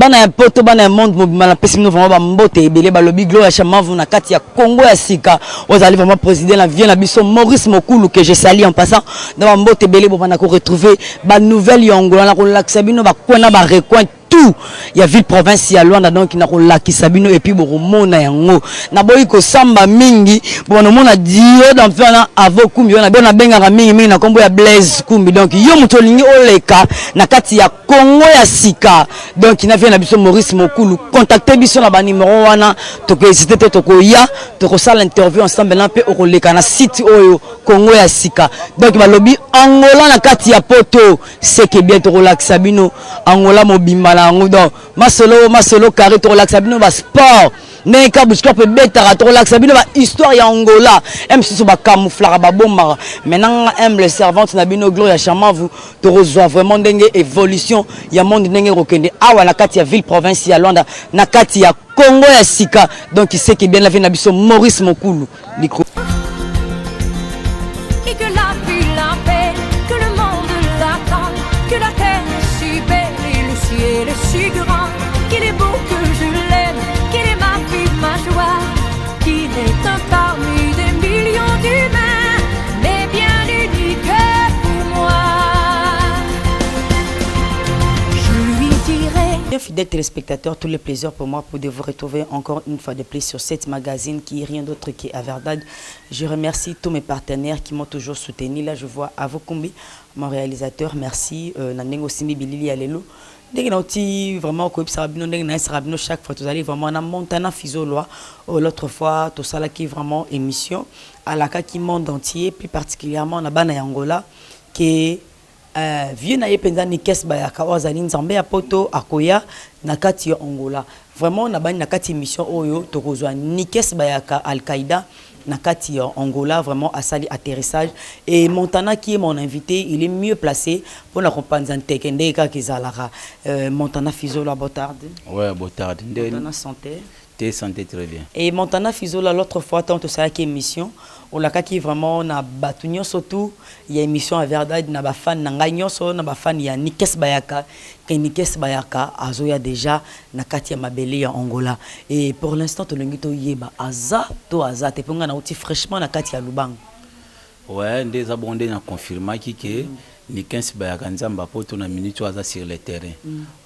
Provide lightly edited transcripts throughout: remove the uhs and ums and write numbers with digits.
Bana ya poto, bana ya monde mobimba, napesi bino vraiment bambote ebele. Balobi Gloria Shamavu na kati ya Congo ya sika, ozali vraiment président na vie na biso Maurice Mokulu, que je salue en passant. Na bambote ebele, bobanda ko retrouver ba nouvelle ya Angola, na kolakisa bino ba coin na ba recoin tout ya ville province ya Luanda. Donc nakolakisa bino et puis bokomona yango. Naboyi kosamba mingi, bonomona dio d'enfer wana Avo Kumbi wana bo nabengaka mingi mingi na nkombo ya Blaise Kumbi. Donc yo moto olingi oleka na kati ya Congo ya sika, donc na vie na biso Maurice Mokulu, contacte biso na banimero wana, tokohésite te, tokoya, tokosala interview ensemble na mpe okoleka na site oyo Congo ya sika. Donc balobi Angola na kati ya poto seke bien, tokolakisa bino Angola mobimba na yango. Donc masolo masolo carré, tokolakisa bino basport ndenge Kabuscorp ebetaka, tokolakisa bino bahistoire ya Angola e mosusu bacamouflaka, babombaka. Maintenant nga humble servante na bino Gloria Chamavu, tokozwa vraiment ndenge évolution ya monde ndenge ekokende awa na kati ya ville province ya Luanda, na kati ya Congo ya sika. Donc seke bien, la vie na biso Maurice Mokulu micro. Et que la vie l'appelle, que le monde l'attend, que la terre est si belle et le ciel est si grand, qu'il est beau, que je l'aime, qu'il est ma vie, ma joie, qu'il est un parmi des millions d'humains, mais bien unique pour moi. Je lui dirai. Bien, fidèles téléspectateurs, tout le plaisir pour moi pour de vous retrouver encore une fois de plus sur cette magazine qui est rien d'autre que Averdad. Je remercie tous mes partenaires qui m'ont toujours soutenu. Là, je vois Avo Kumbi, mon réalisateur. Merci. Na ndenge osimbi bilili ya lelo. Ndenge nauti vraiment koyebisaka bino, ndenge nayesaka bino chaque fois, tozali vraiment na Montana Fizolwa. Oyo l'autre fois tosalaki vraiment émission, alakaki monde entier, plus particulièrement na bana ya Angola, ke vieux na ye mpenza Nikes Bayaka, oyo azali nzambe ya poto, akoya na kati ya Angola. Vraiment na bani na kati émission oyo tokozwa Nikes Bayaka Al-Qaïda na kati ya Angola, vraiment asali atterrissage. Et Montana qui est mon invité, il est mieux placé pour na kopanza nteke ndenge kaka ezalaka. Montana Fizola, botarde. Ouais, botarde. Montana, santé? Te, santé très bien. Et Montana Fizola, l'autre fois tant tosalaki émission, olakaki vraiment na bato nyonso tu ya émission ya Verdad, na bafan na ngai nyonso, na bafan ya Nikes Bayaka, ke Nikes Bayaka azoya déjà na kati ya mabele ya Angola. Et pour l'instant tolingi toyeba aza to aza te, mpo ngai nauti fraîchement na kati ya Lubango. Ouais, nde eza bongo, nde na confirmaki ke Nikens Bayaka nzambe apoto na minute oyo aza sur le terrain.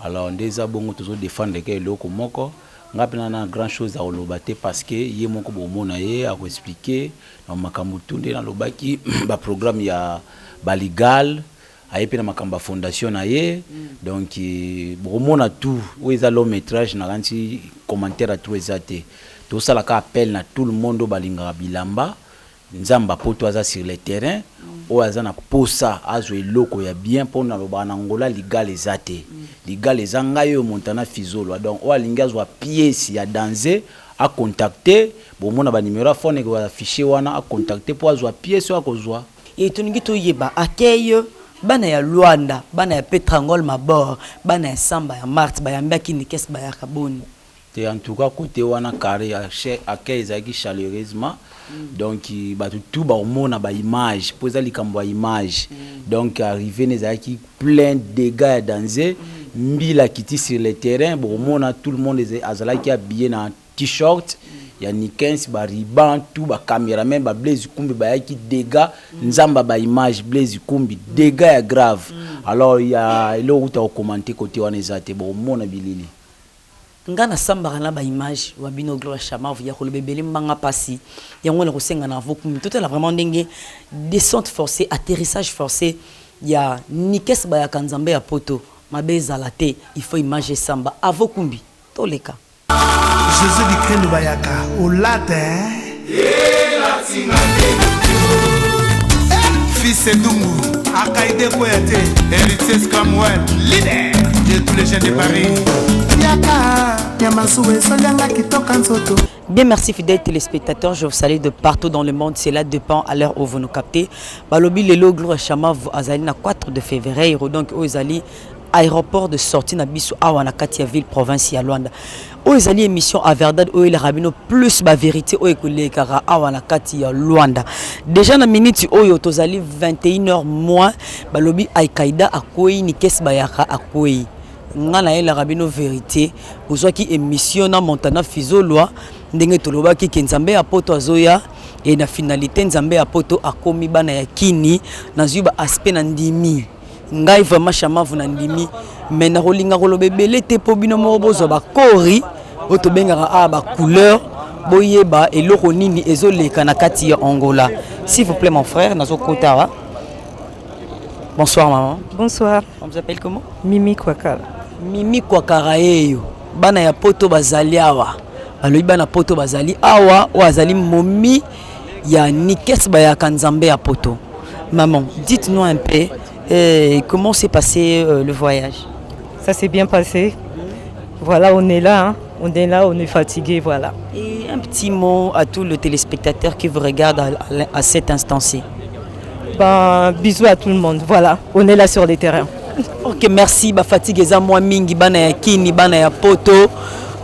Alors nde eza bongo, tozodefendre ke eloko moko nga mpena na grand chose akoloba te, parce que ye moko bomona ye akoexplike na makambo tu nde nalobaki, baprogramme ya baligal aye mpe na makambo ya fondation na ye. Donc bokomona tout oyo eza long métrage, nakanisi commentaire tout eza te. Tosalaka appel na tout le monde oyo balingaka bilamba nzambe apoto aza sur le terrain, oyo aza na posa azwa eloko ya bien, mpo nalobaka na Ngola ligal eza te. Ligal eza ngai oyo Montana Fizolwa. Donc oyo alingi azwa pièce ya danger, acontacte, bomona banimero ya phone affiche wana, acontacte mpo azwa pièce oyo akozwa. E tolingi toyeba accueil bana ya Luanda, bana ya Petrangol Mabor, bana ya Samba ya Marte bayambaki Nikes Bayaka boni? Te, en tout cas côté wana carré, accueil ezalaki chaleureusement. Donc bato tout bakomona baimage, mpo eza likambo ya image. Donc arrivé ne ezalaki plein dégâts ya danger. Mbila akiti sur le terrain, bokomona tout le monde azalaki habillé na t-shirt ya Nikens, bariban tout, bacameraman bablaise Kumbi bayaki dégâts. Nzambe baimage, Blaise Kumbi, dégâts ya grave. Alors ya eloko kuta kokomante côté wana eza te, bokomona bilili. Nga nasambaka na baimage wa bino Gloire Chamavu ya koloba ebele mbanga mpasi yango na kosenga na Vokumi totala vraiment ndenge descente forcée, atterrissage forcé ya Nikes Bayaka nzambe ya poto mabe ezala te. Il faut image esamba. Avokumbi, toleka. Jésus Dikendo Bayaka olata. Fils Edungu Akaide Koya te, Héritier Scamwell, leader de tous les jeunes de Paris. Yaka nyama suwa esalianga kitoko nzoto. Bien, merci fidèles téléspectateurs, je vous salue de partout dans le monde, cela dépend à l'heure où vous nous captez. Balobi lelo Gloire Chamavu azali na 4 de février, donc oyo ezali aéroport de sortie na biso awa na kati ya ville province ya Luanda. Oyo ezali émission Averdad, oyo elaka bino plus ba vérité oyo ekolekaka awa na kati ya Luanda. Déjà na minute oyo tozali 21h moins, balobi Al-Qaïda akwei, Nikes Bayaka akwei. Nga nayelaka bino verite. Bozwaki émission na Montana Fizolwa ndenge tolobaki ke Nzambe ya poto azoya e na finalité Nzambe ya poto akomi bana ya kini. Nazwi ba aspect na ndimi ngai vraiment Shamavu na ndimi, mais nakolinga koloba ebele te mpo bino moko bozwa bakori oyo tobengaka awa ba couleur, boyeba eloko nini ezoleka na kati ya Angola. S'il vous plaît mon frère, nazokota awa. Bonsoir maman. Bonsoir. On vous appelle comment? Mimi Kwakara. Mimi Kwakara yeyo. Bana ya poto bazali awa. Balobi bana poto bazali awa, oyo azali momi ya Nikes Bayaka Nzambe ya poto. Maman, dites-nous un peu comment s'est passé le voyage? Ça s'est bien passé. Voilà, on est là, hein. On est là, on est fatigué, voilà. Et un petit mot à tous les téléspectateurs qui vous regardent à cet instant-ci. Ben, bisous à tout le monde, voilà. On est là sur les terrains. Ok, merci. Ba fatigue eza mwa mingi, bana ya Kini, bana ya poto,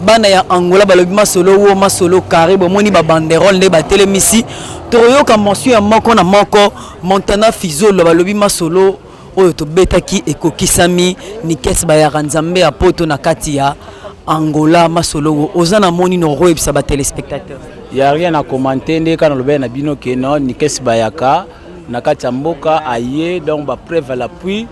bana ya Angola, balobi masolo wo masolo carré, bomoni ba banderole nde batelemisi. Toyoka mention ya moko na moko, Montana Fizolo balobi masolo oyo tobetaki ekokisami. Nikes Bayaka Nzambe ya poto na kati ya Angola, masolo wo oza na moni no royebisa ba téléspectateurs. Y a rien à commenter, nde kana lobe na bino ke non Nikes Bayaka na kati ya mboka aye, donc ba preuve à l'appui,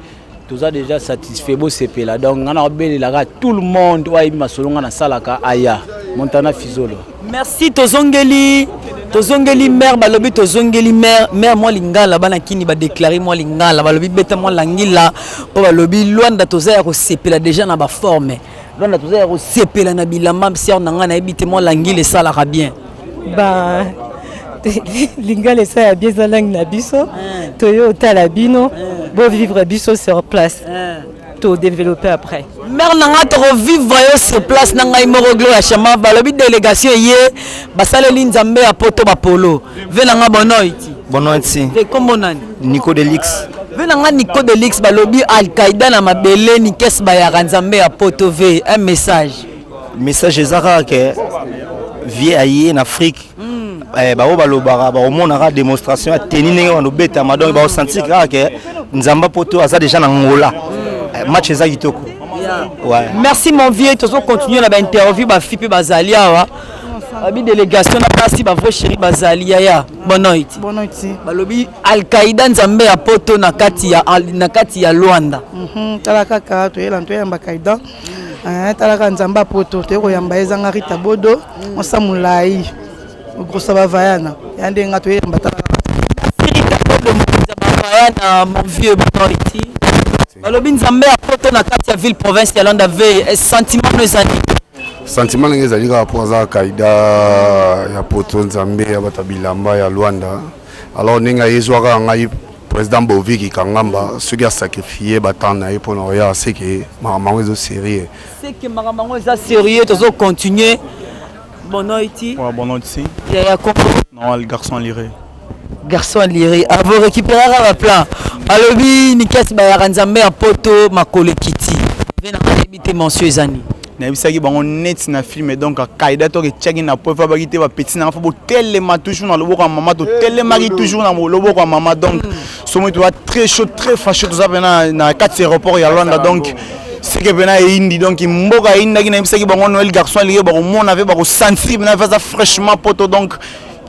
toza déjà satisfait bosepela. Donc nga na obelelaka tout le monde oyo ayebi masolo nga nasalaka aya Montana Fizolo. Merci. Tozongeli, tozongeli mare, balobi tozongeli mare, mare mwa lingala, bana kini badéclarer mwa lingala, balobi beta mwa langila mpo balobi Lwanda toza ya kosepela déjà na baforme. Lwanda toza ya kosepela na bilamba sere na ngai, nayebi te mwa langila esalaka bien. Ben, lingala esala bien, eza langue na biso. Toyo otala bino, bovivre biso sur place, todévelopper après. Mare na ngai, tokovivre yo sur place na ngai moko Gloria Shama. Balobi délégation ye basaleli Nzambe ya poto bapolo ve na nga bonoiti. Bonoiti. Ve kombo nani? Nico Delix. Ve na nga Nico Delix, balobi Alkaïda na mabele, Nikes Bayaka Nzambe ya poto, ve un message. Message eza kaka ke vie aye na Afrique, bango balobaka bakomonaka démonstration ya teni ndenge bando betama, donc bakosentir kaka ke Nzambe poto aza déjà na Ngola. Match eza kitoko, ouais. Merci mon vieux. Tozo continuer na bainterview, bafi mpe bazali awa, babi délégation na basi bavrai chéri bazali. Yaya, bonoiti. Bonoiti. Balobi Alkaïda Nzambe ya poto na kati ya Lwanda. Tala kaka toyela toyamba Kaida. Tala kaka Nzambe ya poto toye koyamba, ezanga Rita Bodo mosa molai ogrosa bavayana ya ndenge nga toyamba, tala kaka. Rita Bodo mokonzi ya bavayana. Mon vieux, bonoiti, balobi Nzambe ya poto na kati ya ville province ya Lwanda, ve sentiment no ezali? Sentiment ndenge ezali kaka mpo aza Kaida ya poto, Nzambe ya bato ya bilamba ya Lwanda. Alors ndenge ayezwaka ngai président Boviki Kangamba, soki asacrifie batemps na ye mpona koya, seke makambo yango ezo sérieux. Seke makambo yango eza sérieux. Tozocontinue, bonoiti. Ouais, bonoiti. Yaya, kombo? Non, le garçon liré. Garçon liré avo récupéraka baplan, alobi Nikes Bayaka Nzambe ya poto makolo ekiti ve na nayebi te mention ezani. Nayebisaki bango neti na film, donc Akaida to etiaki na po efabaki te bapeti nanga fo botelema toujours na loboko ya mama, totelemaki toujours na loboko ya mama. Donc somoi toza très chaud, très fâché, toza mpena na kati ya aéroport ya Lwanda, donc seke mpena eyindi, donc mboka eyindaki. Nayebisaki bango Noel garçon alingi bakomona mpe bakosentir mpena aza fraîchement poto, donc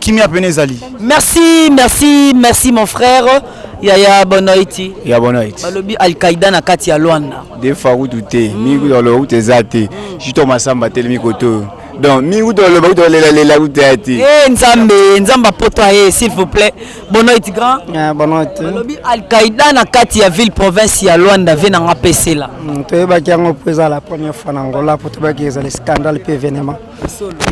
kimia pene ezali. Merci, merci, merci mon frère. Yaya, bonoiti. Ya bonoiti. Balobi Alkaïda na kati ya Lwanda. Des fois kutu te mingi kutu aloba kutu eza te, juto masamba atelemi koto oyo, donc mingi kutu aloba kutu olelalela kutu ya te. E Nzambe, Nzambe apoto aye. S'il vous plaît, bonoiti grand. Bonoiti. Balobi Alkaïda na kati ya ville province ya Lwanda, ve nanga pesela. Toyebaki yango mpo eza la première fois na Angola, mpo toyebaki ezala scandale mpe événement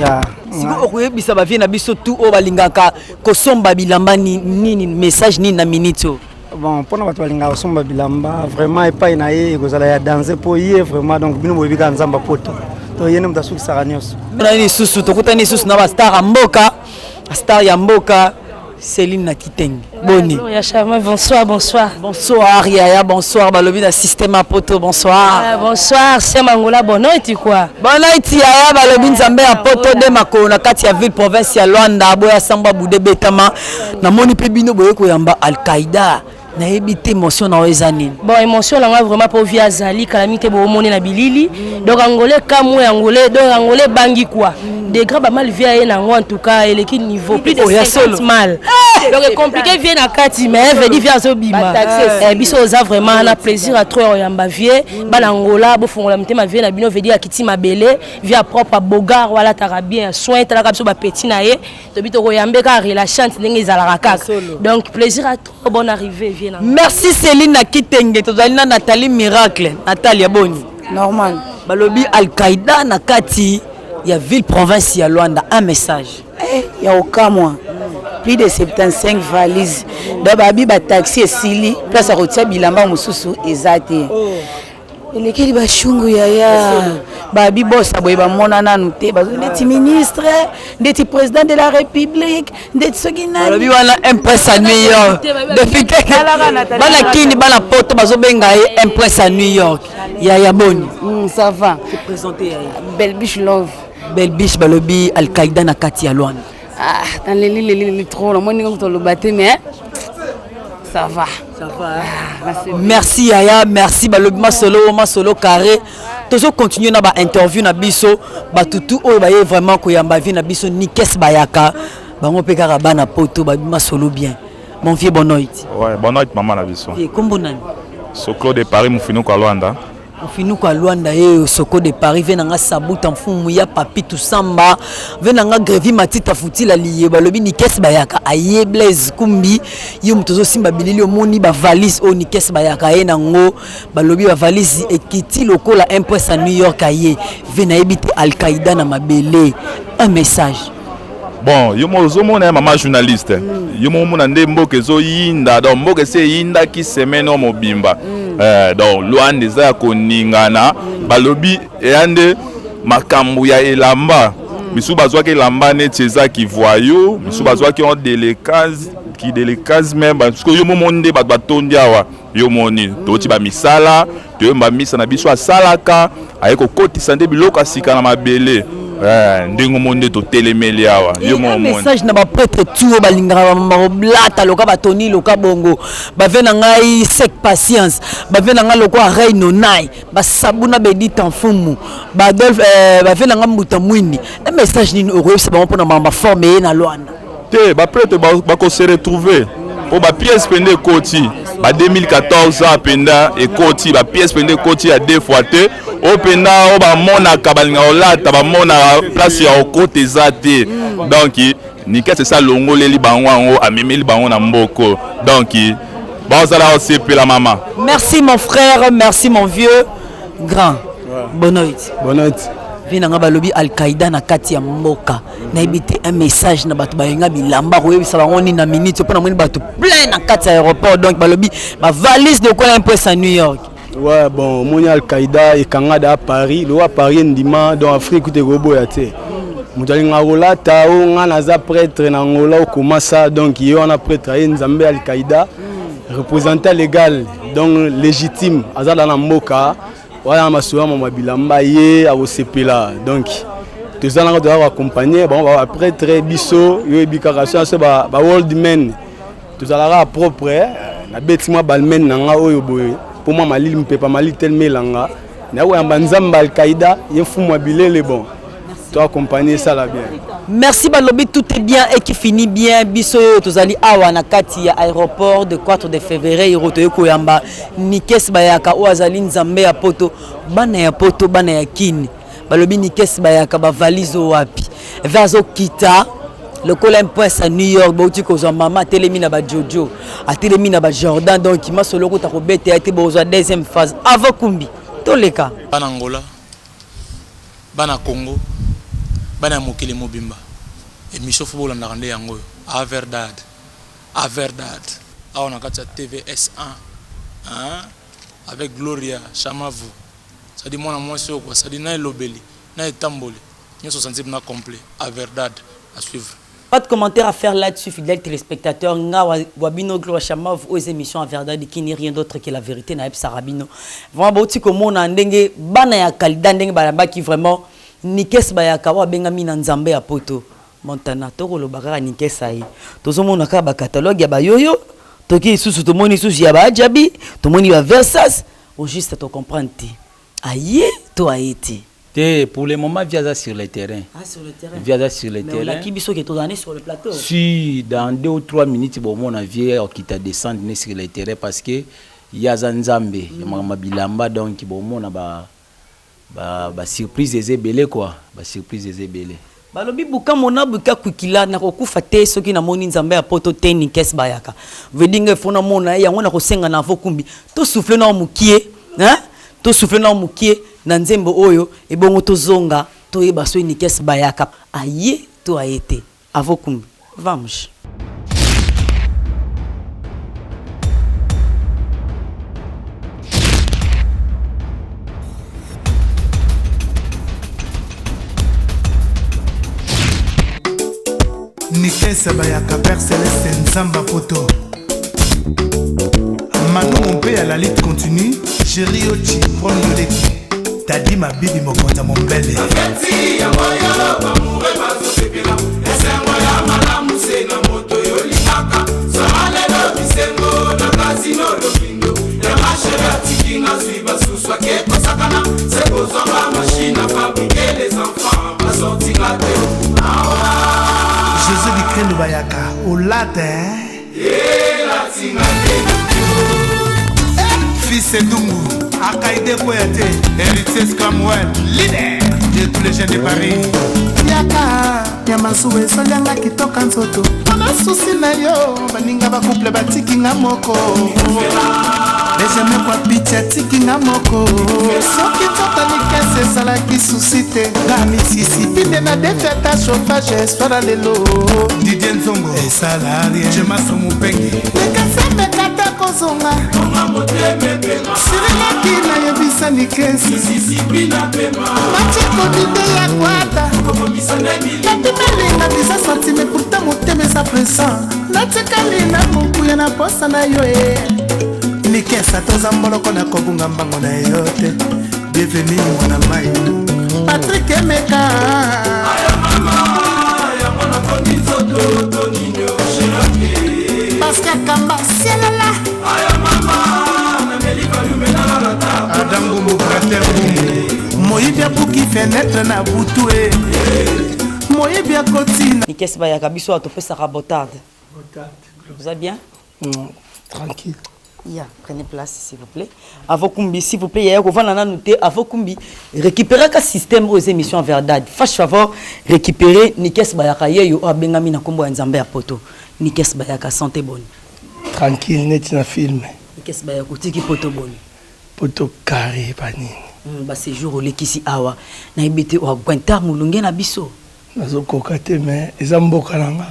ya. Sikoyo okoyebisa bavie na biso tu oyo balingaka kosomba bilamba nini, message nini na minute oyo? Bon, mpona bato balingaka kosomba bilamba, vraiment epai na ye ekozala ya danger, mpo ye vraiment, donc bino boyebi kaka Nzambe poto, to ye nde moto asukisaka nyonso. Nani lisusu? Tokutani lisusu na bastar ya mboka, star ya mboka Céline na Kitenge, boni? Gloria Charme, bonsoir, bonsoir. Bonsoir yaya, bonsoir. Balobi na système ya poto, bonsoir. Ah, bonsoir, c'est Mangola, bon night quoi. Bon night yaya. Balobi Nzambe ya poto de makolo na kati ya ville province ya Lwanda, boya samba bude betama. Namoni mpe bino boye koyamba Alkaïda. Nayebi te émotion na yo eza nini? Bon, émotion na nga vraiment po vie azali kala mingi te, boomoni na bilili. Donc angolais kamwe, angolais, donc angolais bangi quoi. Degré ba mal vie aye nango, en tout cas eleki niveau plus de Oh, ya 50 solo. Mal, donc compliqué vie na kati, mais vedi vie azobima. Eh, biso oza vraiment na plaisir à trop ya koyamba vie. Bana Angola, bofongola mitema, vie na bino vedi akiti mabele, vie ya propre, bogar walataka bien, soin etalaka biso bapeti na ye, tobi tokoyambe kaka relâchante ndenge ezalaka kaka. Donc plaisir à trop, bonne arrivée vie na. Merci Céline na Kitenge. Tozali na Nathalie Miracle. Nathalie, boni? Normal. Balobi Al-Qaïda na kati ya ville province ya Luanda, un message. Eh, ya okamwa, plus de 75 valises. Donc babi bataxi esili, place ya kotia bilamba mosusu eza te. Elekeli bashungu yaya, babi bosa boye bamona nanu te. Bazo ndeti ministre, ndeti président de la République, ndeti soki nani. Balobi wana Empress à New York depuis bana Kini, bana Poto bazobenga ye Empress à New York. Yaya, boni? Ça va. Présenter yaya. Belle Biche Love. Belle Biche, balobi Al-Qaïda na kati ya Luanda. Ah, naleli leli leli trop, namoni ndenge toloba te, mais ça va. Ça va. Merci yaya, merci. Balobi masolo masolo carré. Tozo continuer na ba interview na biso, batutu oyo baye vraiment koyamba vie na biso Nikes Bayaka. Bango mpe kaka bana Poto, babi masolo bien. Mon vieux, bonne nuit. Ouais, bonne nuit maman na biso. Et kombo nani? Soklo de Paris, Mufinuko à Luanda. Ofinuko ya Lwanda ye Soko de Paris. Ve nanga Sabuta Mfumu ya Papi Tusamba, ve nanga Grevi Matita Futila liye. Balobi Nikes Bayaka aye. Blaise Kumbi, ye moto ozosimba bilili, omoni bavalise oyo Nikes Bayaka aye nango. Balobi bavalise ekiti lokola Impress ya New York aye. Ve nayebi te, Alqaïda na mabele, un message. Bon, yo mo ozomona ya mama journaliste, yo mo omona nde mboka ezoyinda. Donc mboka esi eyindaki semaine oyo mobimba. Donc Lwanda eza ya koningana. Balobi eya nde makambo ya elamba. Misusu bazwaki elamba neti eza kivoyo, misusu bazwaki en délicatesse, kidelikase, mais sikoyo yo momoni nde bato batondi awa. Yo moni toti bamisala, toyemba misa na biso, asalaka aye kokotisa nde biloko ya sika na mabele. Ndenge omoni nde totelemeli awa, yo mo omoni. Message na baprêtre tu oyo balingaka bakolata loka batoni loka bongo, bave na ngai sec patience, bave na ngai lokwa rey nonai, basabuna bedita mfumu baadolphe, bave na ngai mbuta mwini, na message nini okoyebisa bango mpona makambo baforme ye na Lwanda? Te, baprêtre bakose retrouver mpo bapièce mpenza ekoti ba 2014 a mpenza ekoti, bapièce mpenza ekoti ya deux fois te. Oyo mpenza oyo bamonaka balinga kolata, bamonaka place ya kokota eza te. Donc Nikes esi alongoleli bango yango, amemeli bango na mboko, donc bazala kosepela mama. Merci mon frère, merci mon vieux grand. Bonne nuit. Bonne nuit. Vie na nga, balobi Alqaïda na kati ya mboka. Nayebi te, un message na bato bayenga bilamba, koyebisa bango nini na minute mpo namoni bato plein na kati ya aéroport? Donc balobi bavalise lokola Impress à New York. Ouais, bon, omoni Alqaïda ekanga da Paris, lowa Paris ndima, donc Afrique te koboya te. Moto alingaka kolata o nga naza prêtre na Angola okoma ça, donc ye wana prêtre aye Nzambe Alqaïda, représentant légal, donc légitime, aza da na mboka wana masolo ya mama bilamba, ye akosepela. Donc toza nanga, toza koaccompagne bango baprêtre biso. Yo oyebi kaka so so ba world men, tozalaka propre. Nabeti mwa balmain na nga oyo boye mpo mwa malili, mpepa malili telema elanga nakoyamba Nzambe Alkaïda ye mfumu ya bilele. Bon, to accompagner, esala bien. Merci. Balobi tout est bien et qui finit bien. Biso oyo tozali awa na kati ya aéroport de 4 de février ero, toye koyamba Nikes Bayaka oyo azali Nzambe ya Poto, bana ya Poto, bana ya Kini. Balobi Nikes Bayaka, bavalise oyo wapi? Ve azokita lokola Impress ya New York. Bauti kozwa mama, atelemi na bajojo, atelemi na bajordan. Donc masolo okota kobeta ya te, bozwa deuxième phase avant kumbi toleka. Bana Angola, bana Congo, bana ya mokili mobimba, émission fo bolandaka nde yango oyo, A Verdade, A Verdade, awa na kati ya TVS 1, hein? Avec Gloria Chamavu, c'est-à-dire mwana mwasi oyo kwa, c'est-à-dire na elobeli na etamboli nyonso sensible na complet. A Verdade, à suivre. Pas de commentaire à faire là-dessus, fidèles téléspectateurs. Nga wabino Gloria Chamavu aux émissions à Verdade qui n'est rien d'autre que la vérité na Sarabino. Vraiment bauti komona ndenge bana ya Kalida, ndenge balambaki vraiment Nikes Bayaka wa bengami na Nzambe ya Poto. Montana tokoloba kaka Nikes ayi. Tozomona kaka ba catalogue ya bayoyo. Toki lisusu tomoni lisusu ya baajabi, tomoni ba Versas, au juste to comprendre te. Aye to aye te. Te, pour le moment vie aza sur le terrain. Ah, sur le terrain. Vie aza sur le Mais terrain. olaki biso ke tozala ne sur le plateau. Si dans 2 ou 3 minutes bomona vie akita descendre ne sur le terrain parce que ye aza nzambe ya makambo ya bilamba, donc bomona ba ba ba surprise eza ebele quoi, ba surprise eza ebele. Balobi buka mona buka kwikila nakokufa te soki namoni nzambe ya poto te Nikes Bayaka. Veut dire ngai fo namona ye yango nakosenga na avokumbi to souffler na mukie hein, to souffler na mukie na nzembo oyo ebongo tozonga toyeba soki Nikes Bayaka aye to aye te. Avokumbi, vamos. Nikes Bayaka, Père Céleste Nzamba Poto. Manu Mompe à la lutte continue, Jerry Ochi, Paul Yoleki. Tadi Mabibi mokonzi ya mombele. Jésus Bikrendo Bayaka, olata hein? Fils Edungu, Akaide Koyate, héritier Scamwell, leader de tous les jeunes de Paris. Yaka ya masuwa esolianga kitoka nzoto mpona susi na yo baninga bakuple batiki nga moko Benjamin kwa picha atiki nga moko soki nzoto likese esalaki susi te nga misisipi nde na defi ata chauffage eswala lelo Didier Nzongo esala rien Jemaso Mupenge lekasemeka ta kozonga sirilaki nayebisa nikesi macekodide ya kwata napimelinga biza sentime pourtant motema eza pressant natikali na mokuya na posa na yo e Nikesa toza mboloko na kobunga mbango na yo te bienvenu mwana mai Patrick Emeka Pascal Kamba Selala Adam Gumbu Frater Gumbu moyibi abuki fenetre na butu e moyibi akoti na Nikes Bayaka biso atopesaka botarde. Vous allez bien? Tranquille. Ya, prenez place s'il vous plaît. Avokumbi, s'il vous plaît, yaya kovanda nanu te, Avokumbi, récupérer ka système aux émissions Verdad. Fâche favor, récupérer Nikes Bayaka yeyo abengami na kombo ya Nzambe ya poto. Nikes Bayaka santé bonne. Tranquille neti na film. Nikes Bayaka otiki poto bonne. Poto carré banini. Ba séjour olekisi awa na ebete wa Gwenta mulunge na biso. Nazokoka te mais eza mboka na nga.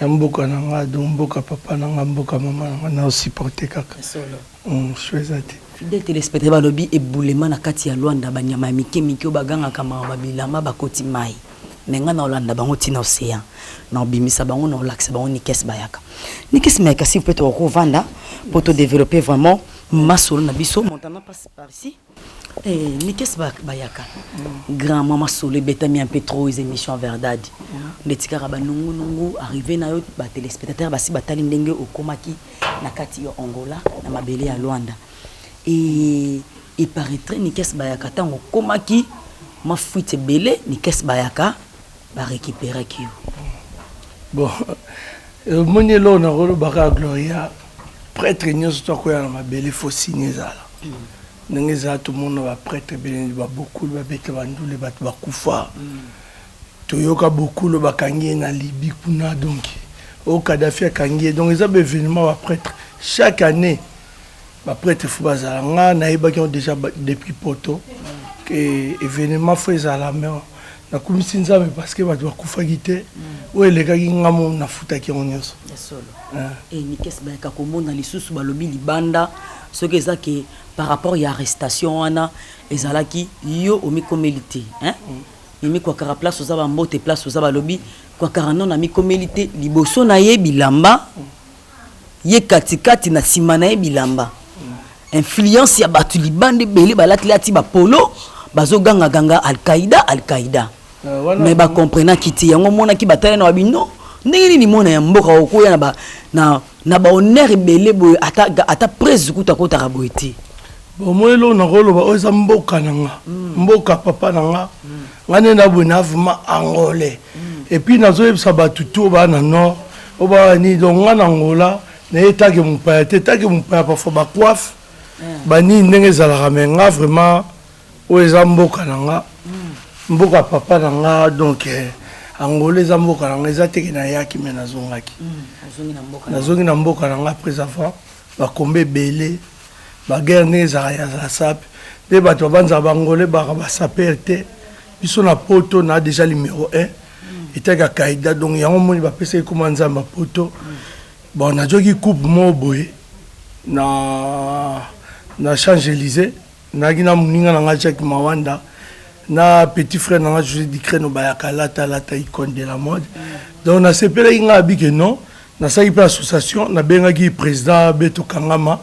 Ya mboka na nga, donc mboka papa na nga, mboka mama na nga, na supporter kaka. Sho eza te. Fidèle téléspectateur balobi ebulema na kati ya Luanda banyama ya mike mike oyo bagangaka mawa bilamba bakoti mai. Mais nga na olanda bango tina océan. Na obimisa bango na olakisa bango Nikes Bayaka. Nikes Bayaka s'il vous plaît tokovanda pour te développer vraiment masolo na biso. Montana passe par ici. Eh, Nikes Bayaka. Grand mama solo ebetami un peu trop les émissions Verdad. Ndeti kaka ba nungu nungu arrivé na yo ba téléspectateurs basi batali ndenge okomaki na kati ya Angola na mabele ya Luanda. Et il paraîtrait Nikes Bayaka tango okomaki ma fuite ebele Nikes Bayaka ba récupéraki yo. Bon, omoni eloko nakolobaka Gloria, prêtre nyonso to akoya na mabele fo signe ezala. Ndenge ezala tomona ba prêtre ebele ba bokulu babeta bandule bato bakufa. Toyoka bokulu bakangi ye na Libye kuna, donc oyo Kadhafi akangi ye, donc eza ba événement ba prêtre chaque année ba prêtre fo bazala. Nga nayebaki yango déjà depuis poto ke événement fo ezala, mais nakumisi Nzambe parce que bato bakufaki te. Oyo elekaki nga mo nafutaki yango nyonso. Ya solo. Eh, Nikes Bayaka komona lisusu balobi libanda soki eza ke par rapport ya arrestation wana ezalaki yo omikomeli te, hein? Mimi Kwakara place oza ba mbote place oza balobi Kwakara non amikomeli te liboso na ye bilamba ye katikati na nsima na ye bilamba. Influence ya bato libanda ebele balati-lati ba polo bazoganga-ganga Al-Qaïda Al-Qaïda. Mais ba comprenaki te yango omonaki batala na babi non ndenge nini mona ya mboka okoya na ba na Na ba honneur ebele boye ata ata presse kutu akotaka boye te. Bon moi eloko nakoloba oyo eza mboka na nga mm. mboka papa na nga mm. nga nde na boye na vraiment angolais mm. et puis nazoyebisa bato to baa na nord oyo baa nini donc nga na angola naye take mopaya te take mopaya parfois bacoiffe banini ndenge ezalaka mais nga vraiment oyo eza mboka na nga mboka papa na nga donc eh, angola eza mboka na nga eza teke nayaki me nazongaki nazongi na mboka na nga après avoir bakomba ebele baguerre ndenge ezalaka ya sape nde bato babanzaka bangole baka basaper te biso na poto na déjà numéro 1 etaki akaida donc yango moni bapesaki koma nzambe ya poto bon nazwaki coupe moko boye na na champs élysées Nayaki na moninga na nga Jacques Mawanda na petit frère na nga José Dicreno bayaka lata lata icône de la mode. Donc nasepelaki nga abi que non, nasalaki mpe association, nabengaki président Beto Kangama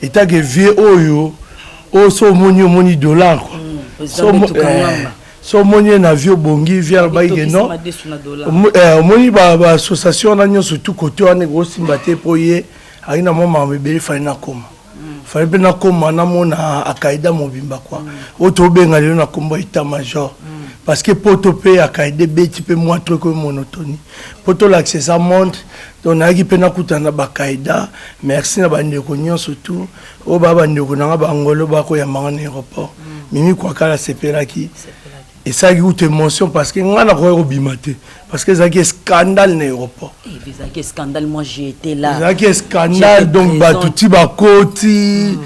etake vieux oyo oyo so omoni omoni dollar quoi. Président Beto Kangamba. So omoni ye na vie obongi vie alobaki ke non omoni ba association wana nyonso tout côté wana ekosimba te mpo ye ayaki na mwa makambo ebele fali nakoma. Fallait mpe nakoma namona akaida mobimba kua oyo tobenga lelo na kombo ya état major parce que poto mpe akaida ebeti mpe mwa truc oyo monotonie mpo tolakisa eza monde donc nayaki mpe nakutana na bakaida merci na bandeko nyonso tout oyo baa bandeko na nga bangolo bakoyambanga na aéroport mimi kwakala asepelaki esalaki kutu émotion parce que ngai nakoki kobima te parce que ezalaki scandale na aéroport eh, ezalaki scandale moi j'étais là ezalaki scandale donc bato ti bakoti mm.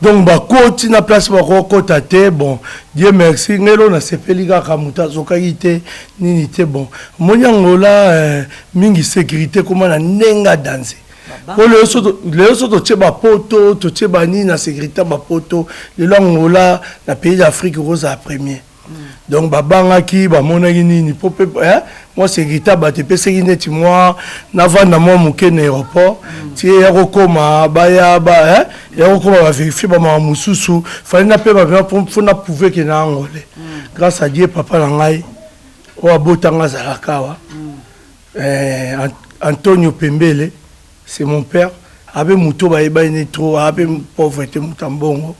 donc bakoti na place bakokota te bon dieu merci ngai elo nasepeli kaka moto azokaki te nini te bon omoni angola eh, mingi sécurité ekoma na ndenge ya danse po lelo so totie bapoto totie banini na sécurité ya bapoto lelo angola na pays d'afrique okozala premier donc babangaki bamonaki nini po pe eh, mwa sécurité ya bato epesaki neti mwa navanda mwa moke na aéroport mm. ti eya kokoma baya ba eh, eya kokoma baverifie bamama mosusu fali napema mpena mpo na prouve ke na angolais mm. grâce à dieu papa na ngai oyo abotanga azalaka awa mm. eh, antonio pembele c'est mon père abe moto bayebani ne trop abe pauvre te moto ya mbongo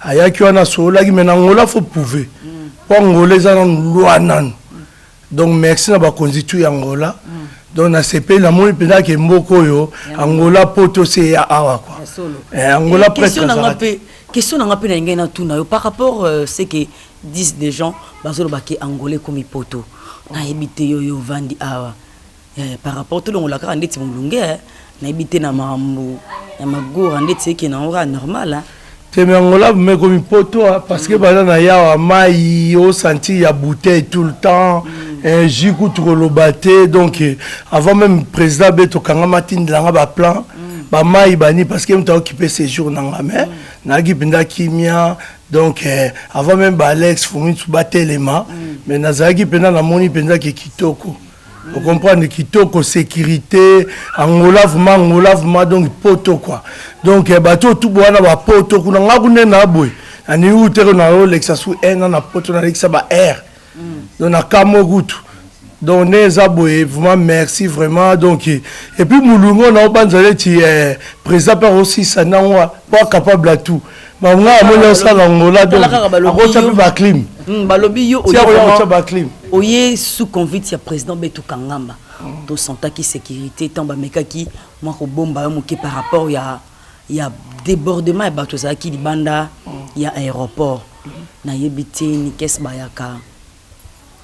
ayaki wana asololaki mais na angola faut prouver mpo angola eza nanu loi nanu donc merci na bakonzi tu ya angola donc nasepeli namoni mpenza ke mboka oyo angola poto se ya awa kua eh, angola presque question na nga mpe na ngai natuna yo par rapport euh, ce que disent des gens bazoloba ke angola ekomi poto nayebi te yo yo ovandi awa Eh, par rapport tolongola kaka ndeti molunge eh, nayebi te na makambo ya magora ndeti eke nango kaka normal hein. te mais angola vraiment ekomi poto parce que baza na yawa mai osanti ya bouteille tout le temps mm. eh, jus kutu koloba te donc eh, avant même président be tokangama atindelanga baplan mm. bamai bani parce que moto aokipe séjour na nga mais mm. nayaki mpenza kimia donc eh, avant même baalex fomitsu batelema mm. mais nazalaki mpenza namoni mpenza ke kitoko mm. ocomprendre kitoko sécurité angola vraiment angola vraiment donc poto quoi donc eh, bato oyo tubu wana bapoto kuna nga kuna na boye naningi kuteke nayolekisa su un an na poto nalekisa ba aire mm. donc nakamwe kutu donc nde eza boye vraiment merci vraiment donc et puis molungo na obanza neti eh, président mpe akosisa nango po acapable à tout bango amoni osala angola donc akotya mpe baclim hmm, balobi yo oya baclim oye sous convite ya président betu kangamba hmm. tosentaki sécurité ntango bamekaki mwa kobomba yo moke par rapport ya ya débordement ya bato ezalaki libanda hmm. ya aéroport nayebi te nikes bayaka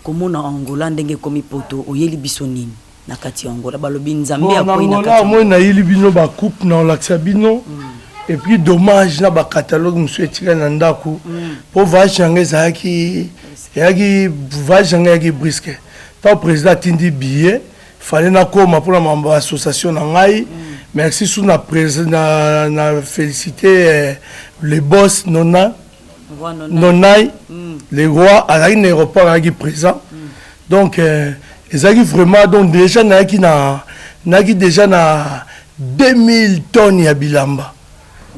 Komona Angola ndenge ekomi poto oyeli biso nini na kati ya Angola balobi nzambe akwei na kati moi nayeli bino ba coupe na olakisa bino mm. et puis dommage na ba catalogue mosusu etikali na ndako mpo mm. voyage na ngai ezalaki eyaki voyage na ngai eyaki brisque ntango président atindi billet fallait nakoma mpona mambo ya association na ngai mm. merci su na, na, na félicité eh, le boss nona Nonai mm. le roi azalaki na aéroport azalaki présent mm. donc euh, ezalaki vraiment donc déjà nayaki na nayaki déjà na 2000 tonnes ya bilamba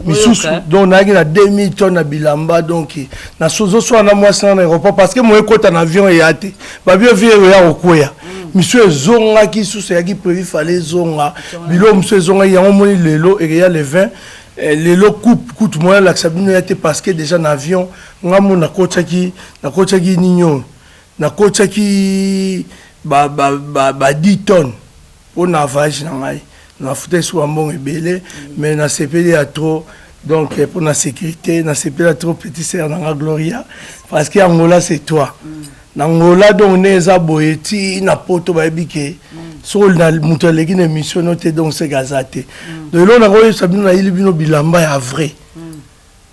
misusu donc nayaki na 2000 tonnes ya bilamba donc nazoswana na mwasi na na aéroport parce que moye ekota na avion eya te babio vie oya kokweya mm. Misu ezongaki susu eyaki prévu fale ezonga. Biloko mosusu ezongaki yango omoni lelo ekeya le 20. Lelo coupe kutu moyen alakisa bino ya te parce que déjà na avion nga mo nakotiaki nakotiaki nini oyo nakotiaki ba, ba, ba, ba 10 tonnes mpo na voyage na ngai nafutaki suka mbongo ebele mais nasepeli ya trop. Donc mpo na sécurité nasepeli ya trop, petit sœur na nga Gloria, parce que Angola c'est toi. Na Angola donc nde eza boye ti na poto bayebi ke soki moto aleki na émission no te, donc seke aza te. Donc eloko nakoyebisa bino, nayeli bino bilamba ya vrai.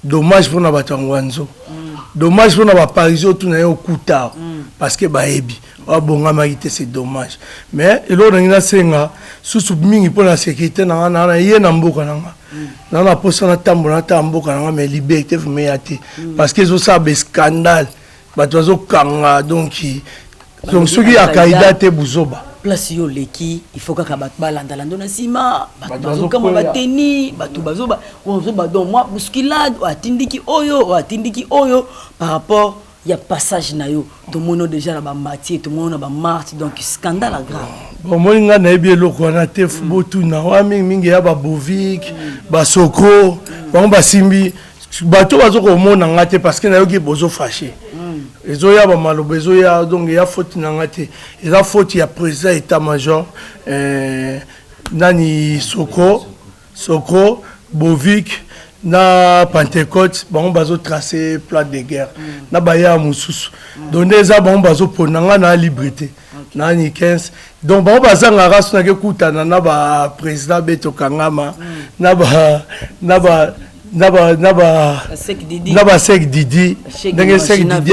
Dommage mpona bato ya Ngwanzo, dommage mpona baparisien otuna ye okuta parce que bayebi babongamaki te, c'est dommage. Mais eloko nangi nasenga susu mingi mpona sécurité na nga, na ye na mboka na nga na posa natambola natala mboka na nga, mais liberté vraiment ya te parce que ezosala bascandale, bato bazokanga. Donc soki akaida te, buzoba. Place yo oleki, il faut kaka bato balandalanda na nsima, bato bazokama bateni, bato bazoba donc mwa bousculade, oyo atindiki oyo, oyo atindiki oyo par rapport ya passage na yo. Tomoni déjà na bamatie, tomoni na bamarte, donc scandale a grave. Bon, omoni ngai nayebi eloko wana te. Botuna wana mingimingi ya babovik, basokro, bango basimbi bato bazokomona nga te parce que nayoki bozofâcher, ezoya bamaloba ezoya. Donc eya faute na nga te, eza faute ya président état major nani, Soko Soko, Bovik na Pentecôte. Bango bazotrace plan de guerre na baya mosusu. Donc nde eza bango bazopona nga na libre te nani 15. Donc bango bazangaka so nake kutana na baprésident Beto Kangama na basek Didi, ndenge Sek Didi,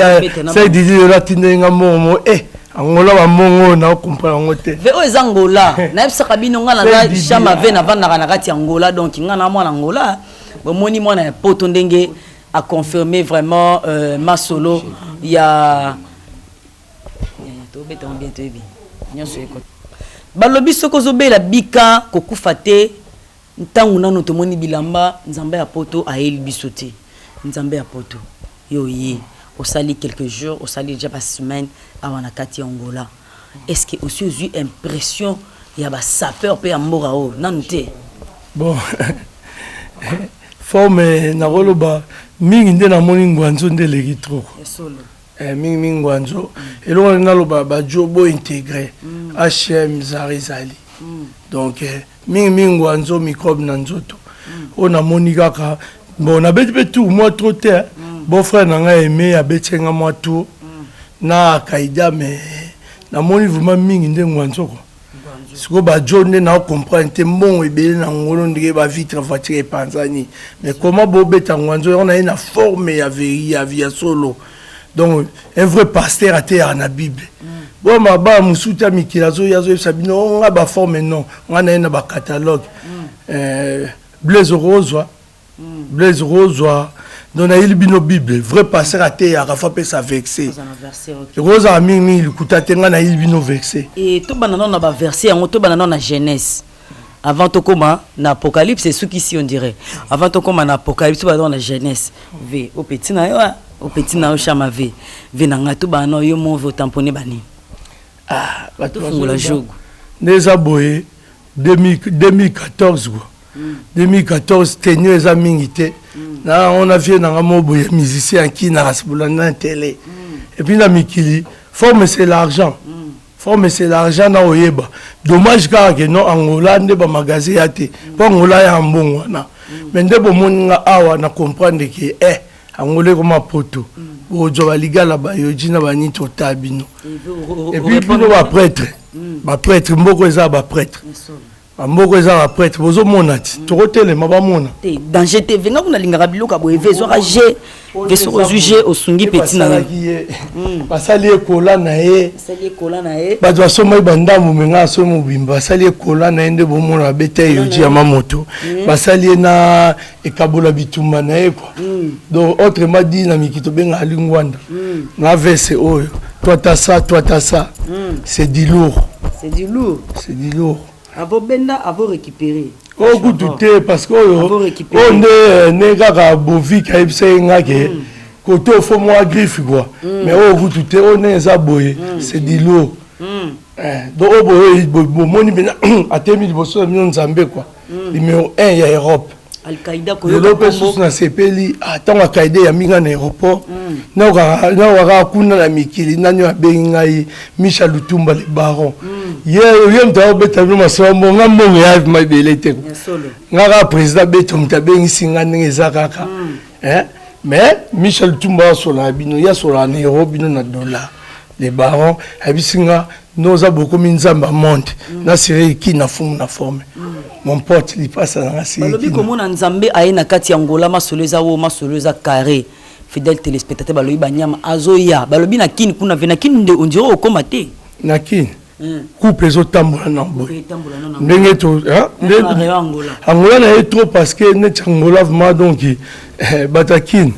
Sek Didi lelo atindeli nga mbongo mo e Angola, bambongo oyo naocomprendre yango te. Ve oyo eza Ngola, nayebisaka bino nga naza Chama ve, navandaka na kati ya Ngola. Donc nga na mwana Ngola, bomoni mwana ya poto ndenge aconfirme vraiment masolo ya tobetango bien, toyebi nyonso eko balobi soki ozobela bika kokufa te. Ntango nano tomoni bilamba nzambe ya poto ayeli biso te. Nzambe ya poto, yo ye osali quelques jours, osali déjà basemaine awa na kati ya Angola, est ce que osi ozwi impression ya basapeur mpe ya mboka oyo nanu te? Bon, forme nakoloba mingi nde namoni Ngwanzo nde eleki trop. Mingimingi Ngwanzo. Eloko nde naloba, bajo bo intégré hm zara ezali. Donc mingimingi Ngwanzo, microbe na nzoto oyo namoni kaka. Bon, nabeti mpe tour mwa trop te. Bon frère na ngai aime abeti nga mwa tour na Kaida, mais namoni vraiment mingi nde Ngwanzo quoi. Sikoyo bajo nde naocomprendre te, mbongo ebele na ngolo ndenge bavitre voiture epanzani, mais comment bobeta Ngwanzo yango naye na forme ya veri ya solo? Donc un vrai pasteur ateyaka na Bible. Bo mabaya mosusu te ya mikili azoya azoyebisa bino o nga baforme non, nga naye na bacatalogue. Blaise okozwa, Blaise okozwa. Donc nayeli bino Bible. Vrai pasteur ateyaka fa apesa verset, ekozala mingimingi likuta te. Ngai nayeli bino verset. E tobanda nano na baverset yango, tobanda nano na Genèse avant tokóma na Apocalypse. Esukisi on dirait avant tokóma na Apocalypse, tobanda nano na Genèse. V opeti na yo, opeti na yo Chama v v na ngai, tobanda nano yo mo v otamponne banini? Ah, tofungola jogo. Nde eza boye, 2014 quoi, 2014 tenue eza mingi te. Na yango na vie nanga mo boye musicien akinaka bolanda na télé et puis na mikili. Forme c'est l'argent, forme c'est l'argent na oyeba. Dommage kaka ke non, Angola nde bamagasin ya te mpo Angola ya mbongo wana. Mais nde bomoni nga awa na comprendre ke Angola ekoma poto, bozwa baligala bayoji na banini totala bino. Et puis bino baprêtre, baprêtre mboka eza baprêtre, bamboka eza baprêtre, bozomona ti tokotelema bamona. Te danger te, venga kuna, alingaka biloko ya boye. Ve ezwaka g ve, soki ozwi g osungi peti na ye. Basali ekola na ye. Basali ekola na ye. Bato basombaki bandambu me ngai asomi mobimba. Basali ekola na ye nde bomona babeta eyoji ya mamoto, basali ye na ekabola bitumba na ye quoi. Donc autrement dit, na miki tobengaka lingwanda na vese oyo, toi t'as ça, toi t'as ça, c'est du lourd. C'est du lourd. C'est du lourd. Avo benda, avo récupérer. Oyo kutu te parce que oyo oyo nde nde kaka Bovik ayebisa ye nga ke kote ofo mwa griffe quoi. Mais oyo kutu te, oyo ndenge eza boye, c'est du lourd. Donc oyo boye bomoni mpenza atemi liboso na bino Nzambe quoi. Numéro 1 ya Europe. Al-Qaïda Lelo mpe susu nasepeli, ah, ntango Al-Qaïda eyambi ngai na aéroport, naokaka kuna na mikili, nani oyo abengi ngai? Micha Lutumba le baron. Ye ye moto aobeta bino masolo mbongo. Nga mbongo ya ma ebele te, nga kaka président Beto moto abengisi nga ndenge eza kaka. Mais Michel Lutumba asolaka bino, ye asolaka na euro, bino na dollar. Le baron ayebisi nga noza bokomi Nzambe ya monde na siriki na fumu na forme mon pote lipasa nanga. Balobi komona Nzambe aye na kati ya Ngola. Masolo eza wo, masolo eza carré. Fidèle téléspectateur, balobi banyama azoya, balobi na Kini kuna ve na Kini nde ondire okóma te. Na Kini couple ezotambola na boye ndenge to Angola na ye trop, parce que neti Angola vraiment, donc bato ya Kini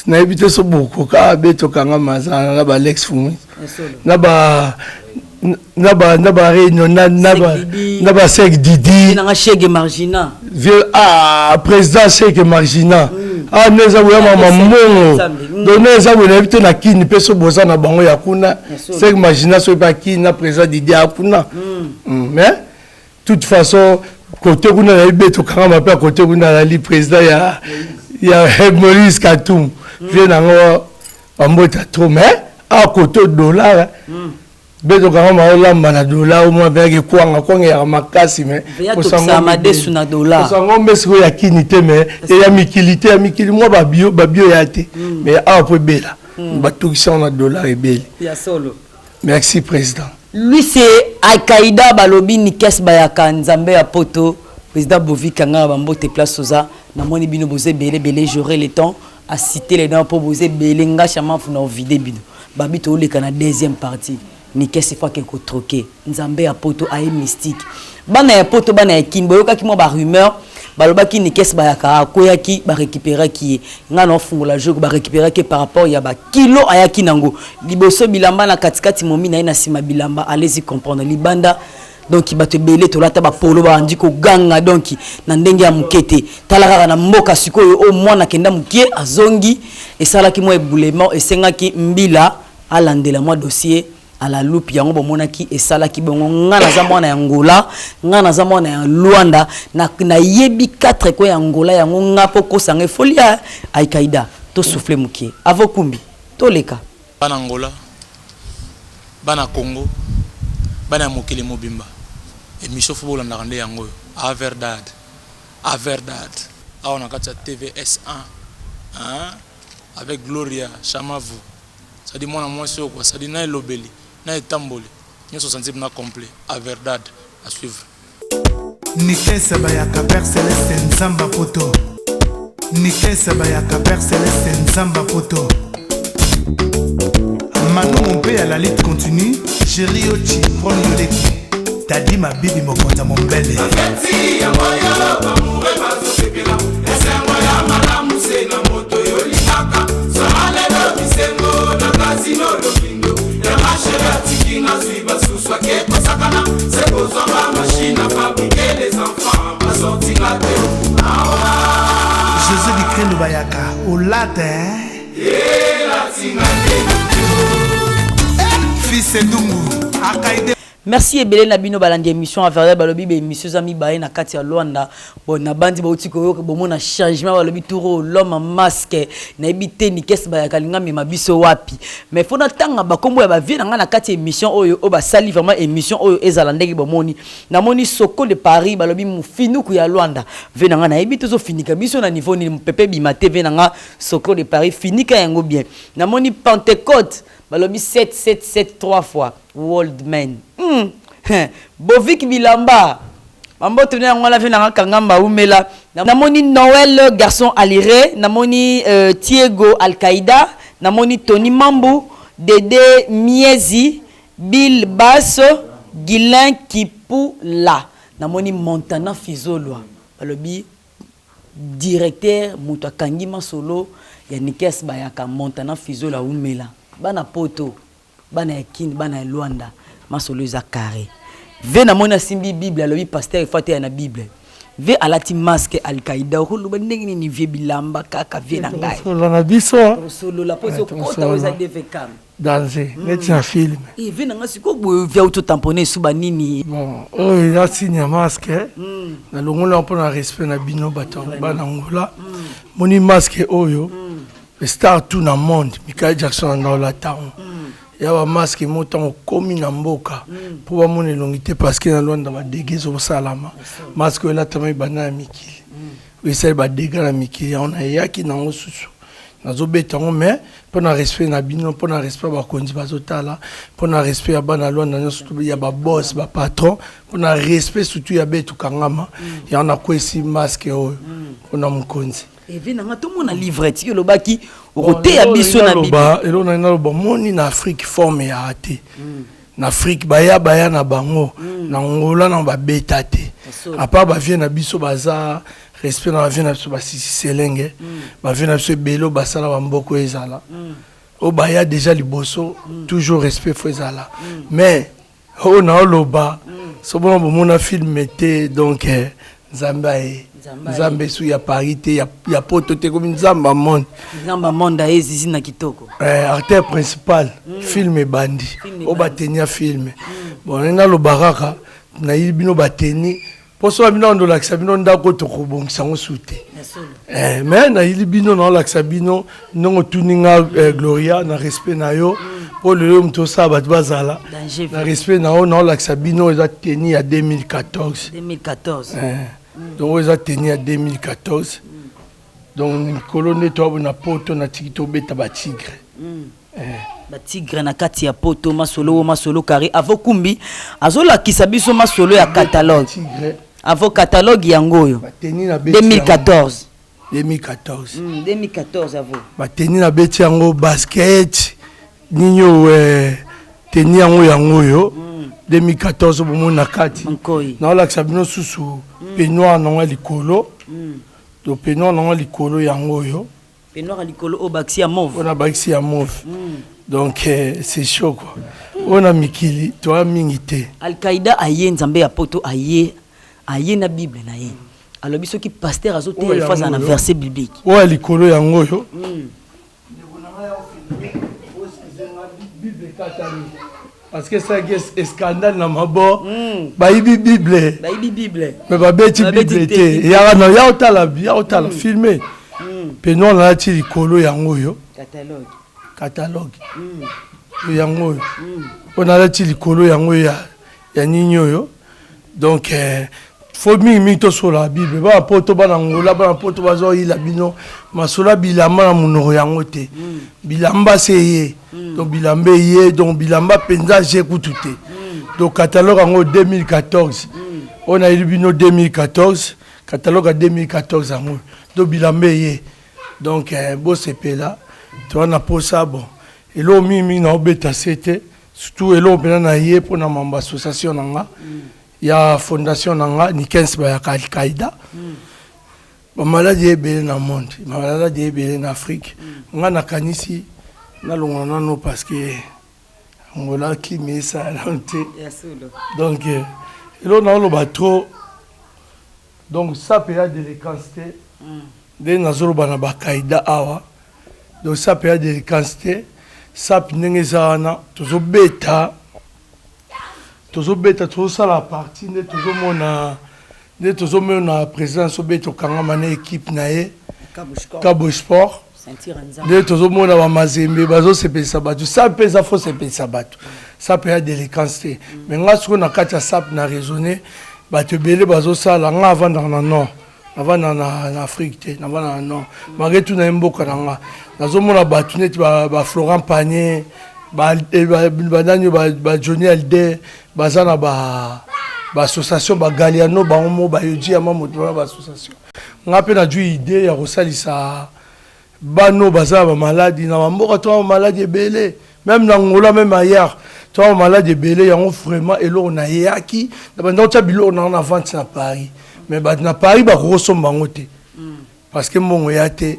nayebi te so bokoka betokanga mazala na balex fumi na ba na ba réunion na ba sek didi. Nanga Shege Margina. Vieux, ah, président Shege Margina. Ah, nde eza boya mama mbongo. Donc nde eza boye, nayebi te na Kini mpe so boza na bango ya kuna, Sek Margina soki mpe akini na président Didi ya kuna. Mais toute façon, côté kuna nayebi be tokangama mpe côté kuna azali président ya Maurice Katum, vieux nango bambota trop. Mais a côté dollar mpe tokanga maolamba na dollar, omwa mpeyaki kwanga kwanga eyaka makasi. Mais madesu na dollar. Kosango mbe sikoyo ya Kini te, mais eya mikili te, ya mikili mwa babio babio ya te. Mais awa po ebela batukisi yango na dollar ebele. Ya solo. Merci président. Lui, c'est Al-Qaïda, balobi Nikes Bayaka, Nzambe ya poto, président Bovi Kanga bambote place oza. Namoni bino boza ebele ebele, j'aurai le temps à citer les noms mpo boza ebele. Nga chama funa ovide bino. Babi toleka na deuxième partie. Nikes faut ake kotroke Nzambe ya poto aye mystique. Bana ya poto, bana ya Kini, boyokaki mwa barumeur, balobaki Nikes Bayaka akweyaki, barécupéraki ye. Ngai na ofungola jour barécupéraki par rapport ya bakilo ayaki nango liboso bilamba, na katikati momi na ye, na nsima bilamba. Allez-y comprendre libanda. Donc bato ebele tolata bapolo, babandi koganga donc na ndenge ya moke te. Tala kaka na mboka sikoyo oyo mwana akenda mokie azongi, esalaki mwa eboulement, esengaki mbila alandela mwa dossier à la loupe. Yango bomonaki esalaki bongo. Nga naza mwana ya Ngola, nga naza mwana ya Lwanda, nayebi 4 coins ya Ngola. Yango nga mpo kosanga efoli ya Al-Qaïda. Tosouffle mokie avo kumbi toleka. Bana Ngola, bana Congo, bana ya mokili mobimba, émission fo bolandaka nde yango oyo, A Verdade, A Verdade, awa na kati ya TVS 1, hein? Avec Gloria Chamavu, c'est-à-dire mwana mwasi oyo quoi, c'est-à-dire na elobeli na etamboli nyonso sensible na complet. A Verdade, à suivre. Nikese Bayaka, Père Céleste, Nzamba poto. Nikese Bayaka, Père Céleste, Nzamba poto. Manu Mompe ya la lutte continue, Géri Ochi, Paul Yoleki, Tadi Mabibi, mokonzi ya mombele. Bafeti yango yo bamure bazosepela, esengo ya malamu se na moto yolingaka. Soma lelo bisengo na kasino lokindo yanga chérie atiki nga zwi basusu ake kosakana se kozwanga machine à fabriquer les enfants basortinga te awa. Jésus Dikrendo Bayaka olata. Elatinga te. Fils Edungu Akaide. Merci ebele na bino balandi émission Averdade. Balobi baémission eza mibale na kati ya Lwanda. Bon, na bandi bauti koyoka, bomona changement. Balobi tour l'homme en masque, nayebi te Nikes Bayaka alinga mema biso wapi. Mais fo natanga bakombo ya bavieux na ngai na kati ya émission oyo, oyo basali vraiment émission oyo ezala ndenge bomoni. Namoni Soko de Paris, balobi mofinuku ya Lwanda. Ve na ngai, nayebi tozofinika biso na niveau nini, mopepe bima te. Ve na nga Soko de Paris, finika yango bien. Namoni Pentecôte, balobi 7 7 7 3 fois world man. Bovik bilamba bambote na yango wana. Ve nanga kangamba umela. Namoni Noël garçon aliré, namoni Tiego Alkaïda, namoni Tony Mambu, Dede Miezi, Bill Bas, Guilin Kipula, namoni Montana Fizolwa, balobi directeur moto akangi masolo ya Nikes Bayaka. Montana Fizolwa umela. Bana poto, bana ya Kini, bana ya Lwanda, masolo eza carré. Ve namoni asimbi Bible, alobi pasteur ifo ateya na Bible. Vie alati masque Al-Qaïda okoloba ndenge nini vie bilamba kaka vie na ngai. Tosolola na biso. Tosolola po ezokota oyo eza DVCam. Danger neti na film. Eh vie na ngai sikoyo boye vie auto tamponner esuba nini? Bon oyo eza signe ya masque. Nalongoli yango mpo na respect na bino bato bana Angola. Moni masque oyo star tout na monde Michael Jackson anda olata yango. Ya ba masque mo ntango okomi na mboka mpo bamona elongi te parce que na Luanda ba dégâts ezosalama. Masque oyo elatama ebanda na mikili. Oyo esali ba dégâts na mikili yango nayaki nango susu nazobeta yango mais mpo na respect na bino mpo na respect ya bakonzi bazotala mpo na respect ya bana Luanda nyonso ya ba boss ba patron mpo na respect surtout ya betu kangama yango nakwesi masque oyo mpo na mokonzi. Eve na nga tomona livre ti olobaki okoteya biso na Bible. Eloko na naloba moni na Afrique forme ya te. Na Afrique baya baya na bango na Angola na babeta te. À part ba vieux na biso baza respect na ba vieux na biso ba sisi selenge. Ba vieux na biso ebele basala ba mboko ezala. Oyo baya déjà liboso toujours respect faut ezala. Mais oyo naoloba sobona bomona film te donc nzambe aye nzambe su ya paris te ya poto te komi nzambe ya monde nzambe ya monde aye zizi na kitoko acteur principal film ebandi oyo bateni ya film bon ndenge naloba kaka nayebi bino bateni mposo na bino andolakisa bino ndako tokobongisa yango su te mais nayili bino naolakisa bino ndenge otuni nga Gloria na respect na yo mpo lelo moto osala bato bazala na respect na yo naolakisa bino eza teni ya 2014 2014 donc oyo eza teni ya 2014 donc mikolo nde toyabo na poto natiki tobeta batigre. Batigre na kati ya poto masolo wo masolo carré avo kumbi azolakisa biso masolo ya catalogue avo catalogue yango oyo 2014 2014 2014 avo bateni nabeti yango basket nini oyo teni yango yango oyo 2014 bomoni na kati naolakisa bino susu peignoir nango ya likolo to peignoir nango ya likolo yango oyo Peignoir ya likolo oyo bakisi ya mauve. Oyo na bakisi ya mauve. Donc c'est chaud quoi. Oyo na mikili toa mingi te. Al-Qaïda aye nzambe ya poto aye aye na Bible na ye. Alobi soki pasteur azoteya il faut azala na verset biblique. Oyo ya likolo yango oyo. Bible ekatani. Parce que ça est scandale na mabor. Bayibi Bible. Bayibi Bible. Mais babeti Bible te. Ya na ya otala, ya otala filmer. Peignoir nalati likolo yango oyo. Catalogue. Catalogue. Yango oyo. Oyo nalati likolo yango ya ya nini oyo. Donc faut mingi mingi tosola Bible. Bana poto bana Angola bana poto bazoyila bino masolo ya bilamba na monoko yango te. Bilamba se ye. Donc bilamba eye donc bilamba mpenza je kutu te. Donc catalogue yango 2014. Oyo nayeli bino 2014, catalogue ya 2014 yango. Donc bilamba eye. Donc bosepela toza na posa bon eloko mingi mingi naobeta se te surtout eloko mpenza na ye mpona mambo association na nga ya fondation na nga Nikens bayaka Al-Qaïda. Bamaladi ebele na monde, bamaladi ebele na Afrique. Nga nakanisi nalongola nano parce que Angola kimi esala nano te. Donc eloko naoloba trop donc ça mpe ya délinquance te nde nazoloba na bakaida awa. Donc ça mpe ya délinquance te sap ndenge eza wana tozobeta tozobeta tozosala parti nde tozomona nde tozomona président sobe tokangama na équipe na ye Cabo Sport nde tozomona bamazembe bazosepelisa bato sap mpe eza fo sepelisa bato sap ya délinquance te mais nga sikoyo na kati ya sap na raisonne bato ebele bazosala nga avandaka na nord navanda na Afrique te navanda na nord malgré tout na ye mboka na nga nazomona bato neti ba Florent Panier banani ba Johnny Hallyday baza na ba association ba Galliano bango mo bayoji ya ma moto bana ba association nga mpe nazwi idée ya kosalisa bano baza na bamaladi na bamboka to bamaladi ebele même na Angola même ailleurs to bamaladi ebele yango vraiment eloko nayaki na banda kotya biloko nanga na vente na Paris mais bato na Paris bakokosomba yango te parce que mbongo ya te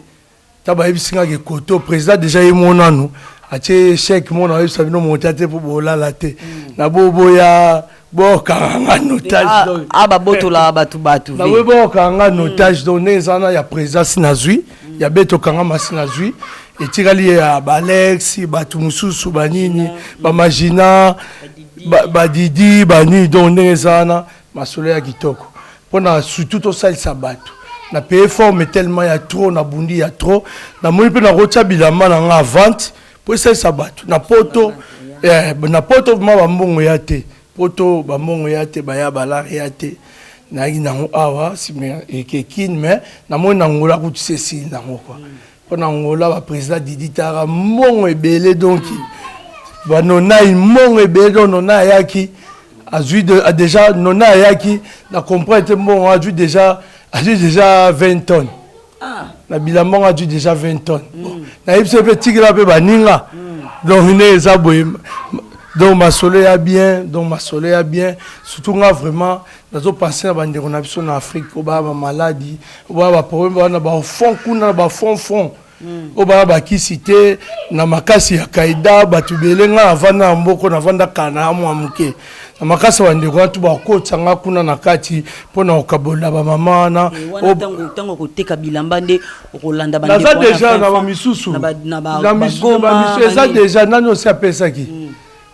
ta bayebisi nga ke koto président déjà ye mo nanu atie chèque mo na oyebisa bino monta te mpo bolala te na boboya. Bokanga nga notage. Ah, ah babotolaka bato bato. Naboyi bokanga nga notage. Donc ndenge eza wana ya président si nazwi ya beto kanga masi nazwi, etikali ya baalex, bato mosusu banini, bamagina, badidi, banini. Donc ndenge eza wana, masolo ya kitoko mpona surtout tosalisa bato na paye forme tellement ya trop na bundi ya trop. Namoni mpe nakotya bilamba na nga vente mpo esalisa bato na poto. Na poto ma bambongo ya te, poto bambongo ya te, baya balare ya te. Nayaki nango awa nsima ekekine, mais namoni na Ngola kutu se esili nango kua, mpo na Ngola baprésident Didi Tara mbongo ebele, donc banonai mbongo ebele. Donc nona ayaki azwi déjà, nona ayaki na comprendre te, mbongo azwi déjà, azwi déjà 20 tonnes na bilamba ngo, azwi déjà 20 tonnes. Bon, nayebi so mpe tikela mpe baninga. Donc nde eza boye. Donc masolo ya bien, donc masolo ya bien, surtout nga vraiment nazopense na bandeko na biso na Afrique oyo baya bamaladi, oyo baya baproblème, baya na bafond kuna, na bafond fond, oyo baya bakisi te na makasi ya kaida. Bato ebele, nga navanda na mboko, navanda kala na mwa moke, na makasi ya bandeko wana tu bakotisa nga kuna na kati mpona kokabola bamama wana. Wana ntango okoteka bilamba nde okolanda. Naza déjà na bamisusu, na misusu eza déjà nani osi apesaki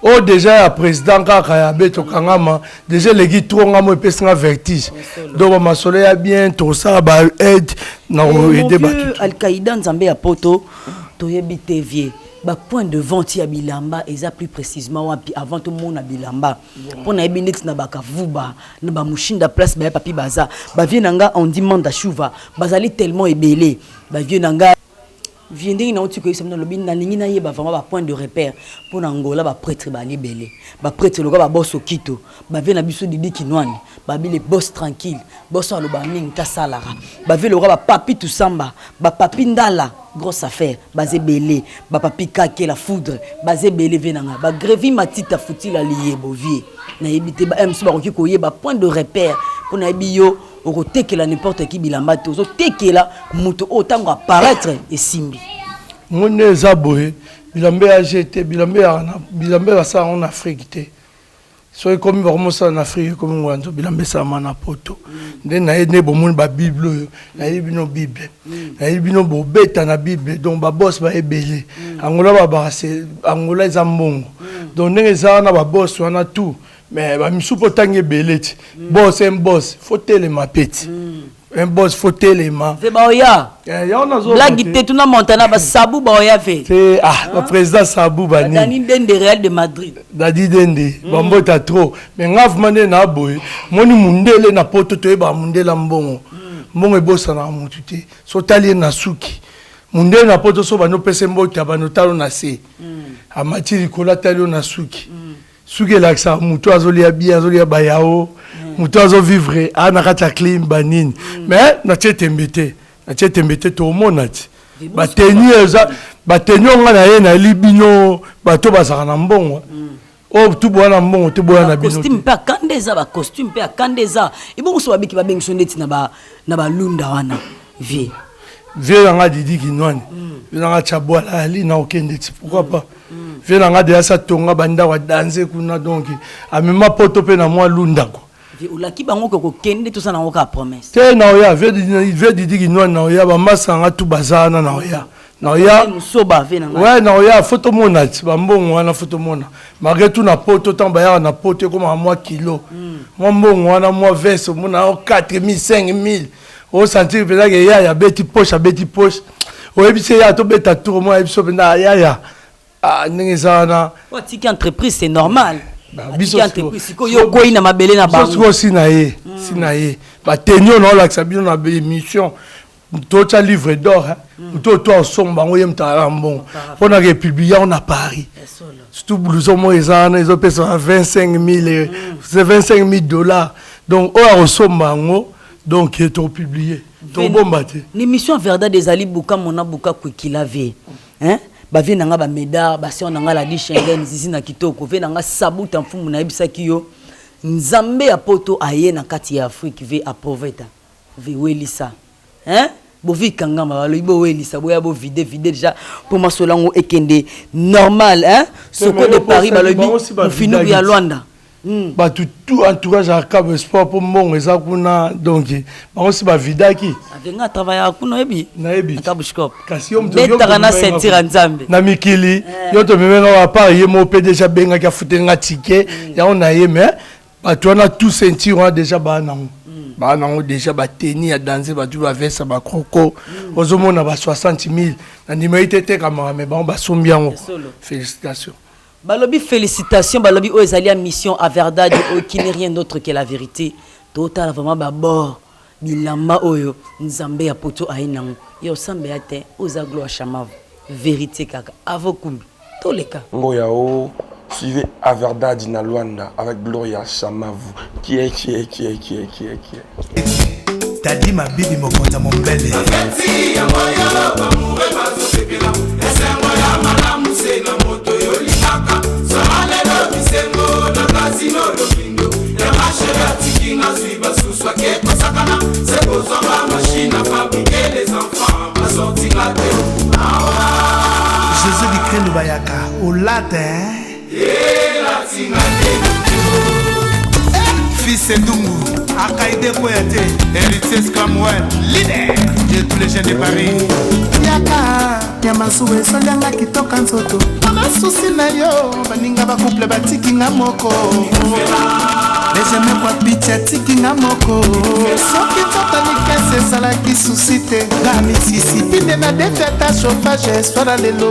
oyo déjà ya président kaka ya beto kangama déjà eleki trop. Nga mo epesi nga vertige. Donc bamasolo ya bien, tosala baaide na koaider bato. Alkaïda, Nzambe ya poto, toyebi te vie bapoint de vente ya bilamba eza plus précisément wapi avant tomona bilamba, mpo nayebi neti na bakavuba na bamushinda place baya papi baza bavie na nga ondi manda shuva bazali tellement ebele bavie na nga vie. Ndenge nauti koyebisa bino, nalobi nalingi nayeba vraiment bapoint de repère mpo na Ngola. Baprêtre bali ebele, baprêtre loka baboss Okito, bavie na biso Didi Kinwani, babile boss tranquille, boss aloba mingi tasalaka, bavie loka bapapi Tusamba, bapapi Ndala, grosse affaire, baza ebele, bapapi Kake la foudre, baza ebele. Vie na ngai bagrevi matita futila liyebo vie, nayebi te ba mosusu bakoki koyeba point de repère, mpo nayebi yo okotekela n'importe qui bilamba te, ozotekela moto oyo ntango apparaître esimbi. Ngo nde eza boye, bilamba ya gt, bilamba basala yango na Afrique te. Soki ekomi bakomosala na Afrique, ekomi ngwanzo. Bilamba esalama na poto nde naye nde bomoni babible oyo nayebi bino, bible nayebi bino, bobeta na bible. Donc baboss baebele Angola, babaka Angola eza mbongo. Donc ndenge eza wana, baboss wana tout, mais bamisu mpo ntangi ebele ti boss, un boss faut telema pe ti un boss faut telema. Ve baoya. Yango nazo blagi te, tuna Montana basabu baoya ve. Te, ah, baprésident Sabu banini. Dani Dende, Real de Madrid. Dadi Dende, bambota trop. Mais nga vraiment nde na boye moni mundele na poto, toyebaka mundele ya mbongo. Mbongo ebosanaka motu te. So otali ye na suki, mundele na poto, so bando opesa mbote, bando talo na se, amati likolo, atali yo na suki. Suki elakisaka motu azolia bien, azolia bayao, motu azovivre aa na kati ya clim banini. Mais natie tembe te, natie tembe te, toomona ti bateni eza bateni oyo nga na ye nayeli bino. Bato bazalaka na mbongo oyo tu boya na mbongo te, boya na bino. Costume mpe akanda eza, bacostume mpe akanda eza ebongo. So babiki babengi so neti na balunda wana vie. Vie na nga Didi Kinwani, vie na nga Chabwala ali na okende ti, pourquoi pas. Vie na nga deya sa tonga bandako adanze kuna, donc amema poto mpe na mwa lunda ko. Olaki bango ke kokende, tosala yango kaka promesse. Te, na oya vie Didi Kinwani, na oya bamasa na nga tu baza wana, na oya, na oya. Mosoba vie na nga. Ouais, na oya, faut tomona ti bambongo wana, faut tomona malgré tout na poto. Ntango bayaka na poto, ekomaka mwa kilo, mwa mbongo wana, mwa veste omona 4000, 5000, osentir mpenza ke yaya abeti poche, abeti poche. Oyebisi ye ya tobeta tour mo, ayebi so mpenza yaya ndenge eza wana. Atiki entreprise, c'est normal, atiki entreprise. Sikoyo yo okwei na mabele na bango. Sikoyo si na ye, si na ye bateni oyo naolakisa bino na émission, totya livre d'or, moto oyo to asomba bango, ye moto alala mbongo mpona republie yango na Paris. Surtout blouson moko eza wana, ezopesa 25 000, c'est 25 000 dollars. Donc oyo akosomba yango, donc topublie, tobomba te. L'émission Verdad ezali buka mona buka kwikila vie, hein? Bavie na nga bamédard, baseur na nga ladi Schengen zizi na kitoko, vie na nga Sabuta Mfumu. Nayebisaki yo Nzambe ya poto aye na kati ya Afrique ve aproveta ve welisa, hein? Bovi kangama balobi bowelisa, boya bovide vide déjà mpo masolo yango ekende normal, hein? Soko de Paris balobi mofinuku ya Lwanda. Bato tout entourage ya Cable Sport mpo mbongo eza kuna, donc bango si bavidaki. Avenga atravaillaka kuna, oyebi? Nayebi. Kabushkop. Kasi yo moto betaka na ceinture ya Nzambe. Na mikili yo tomemenga bapart, ye moko mpe déjà abengaki, afuteli nga ticket yango na ye. Mais bato wana tout ceinture wana déjà baa nango, baa nango déjà bateni ya danse, bato bavesa bacroco, ozomona ba 60 000 na ndima ye te, etekamaka, mais bango basombi yango. Félicitation. Balobi félicitation, balobi oyo ezali ya mission Averdad, oyo qui n'est rien d'autre que la vérité. Totala vraiment babord bilamba oyo Nzambe ya poto aye nango. Ye osambe ya te, oyo eza Gloire Chamavu, vérité kaka avokumbi toleka. Ngoya o, suivez Averdad na Luanda avec Gloria Chamavu. Qui est, qui est, qui est, qui est, qui est, qui est. Tadi Mabibi mokonzi ya mombele. Feti yango yo bamure bazosepela, esengo ya malamu se na moto yolingaka soma lelo bisengo na kasino lokindo ya mashere atiki nga zwi basusu ake kosakana se kozwanga machine à fabriquer les enfants basortinga te awa. Jésus Dikrenu bayaka olata. Elatinga te. Fils Ndungu Akaide Koya te, héritier Scramwell, leader de tous les jeunes de Paris. Yaka ya masuwa esolianga kitoko nzoto mpona susi na yo, baninga bacouple batiki nga moko, Benjamin kwa picha atiki nga moko. Soki nzoto likese ezalaki susi te, nga misisipi nde na defi ata chauffage eswala lelo.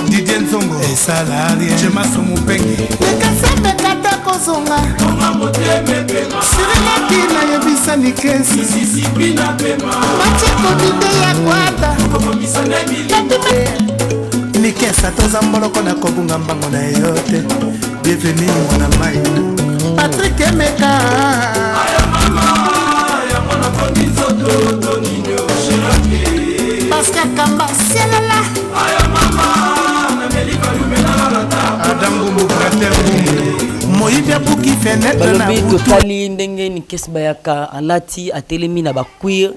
Didier Nzongo esala rien, Jemaso Mupenge. Lekasemeka ta kozonga sirilaki nayebisa nikesi matikobide ya kwata nikesa toza mboloko na kobunga mbango na yo te. Bienvenu mwana mai Patrik Emeka. Pascal Kamba Sielela. Adam Ngumbu Gratin Ngumbu. Moyibi abuki fenêtre na Balobi butu. Totali ndenge Nikes Bayaka alati, atelemi na bacuir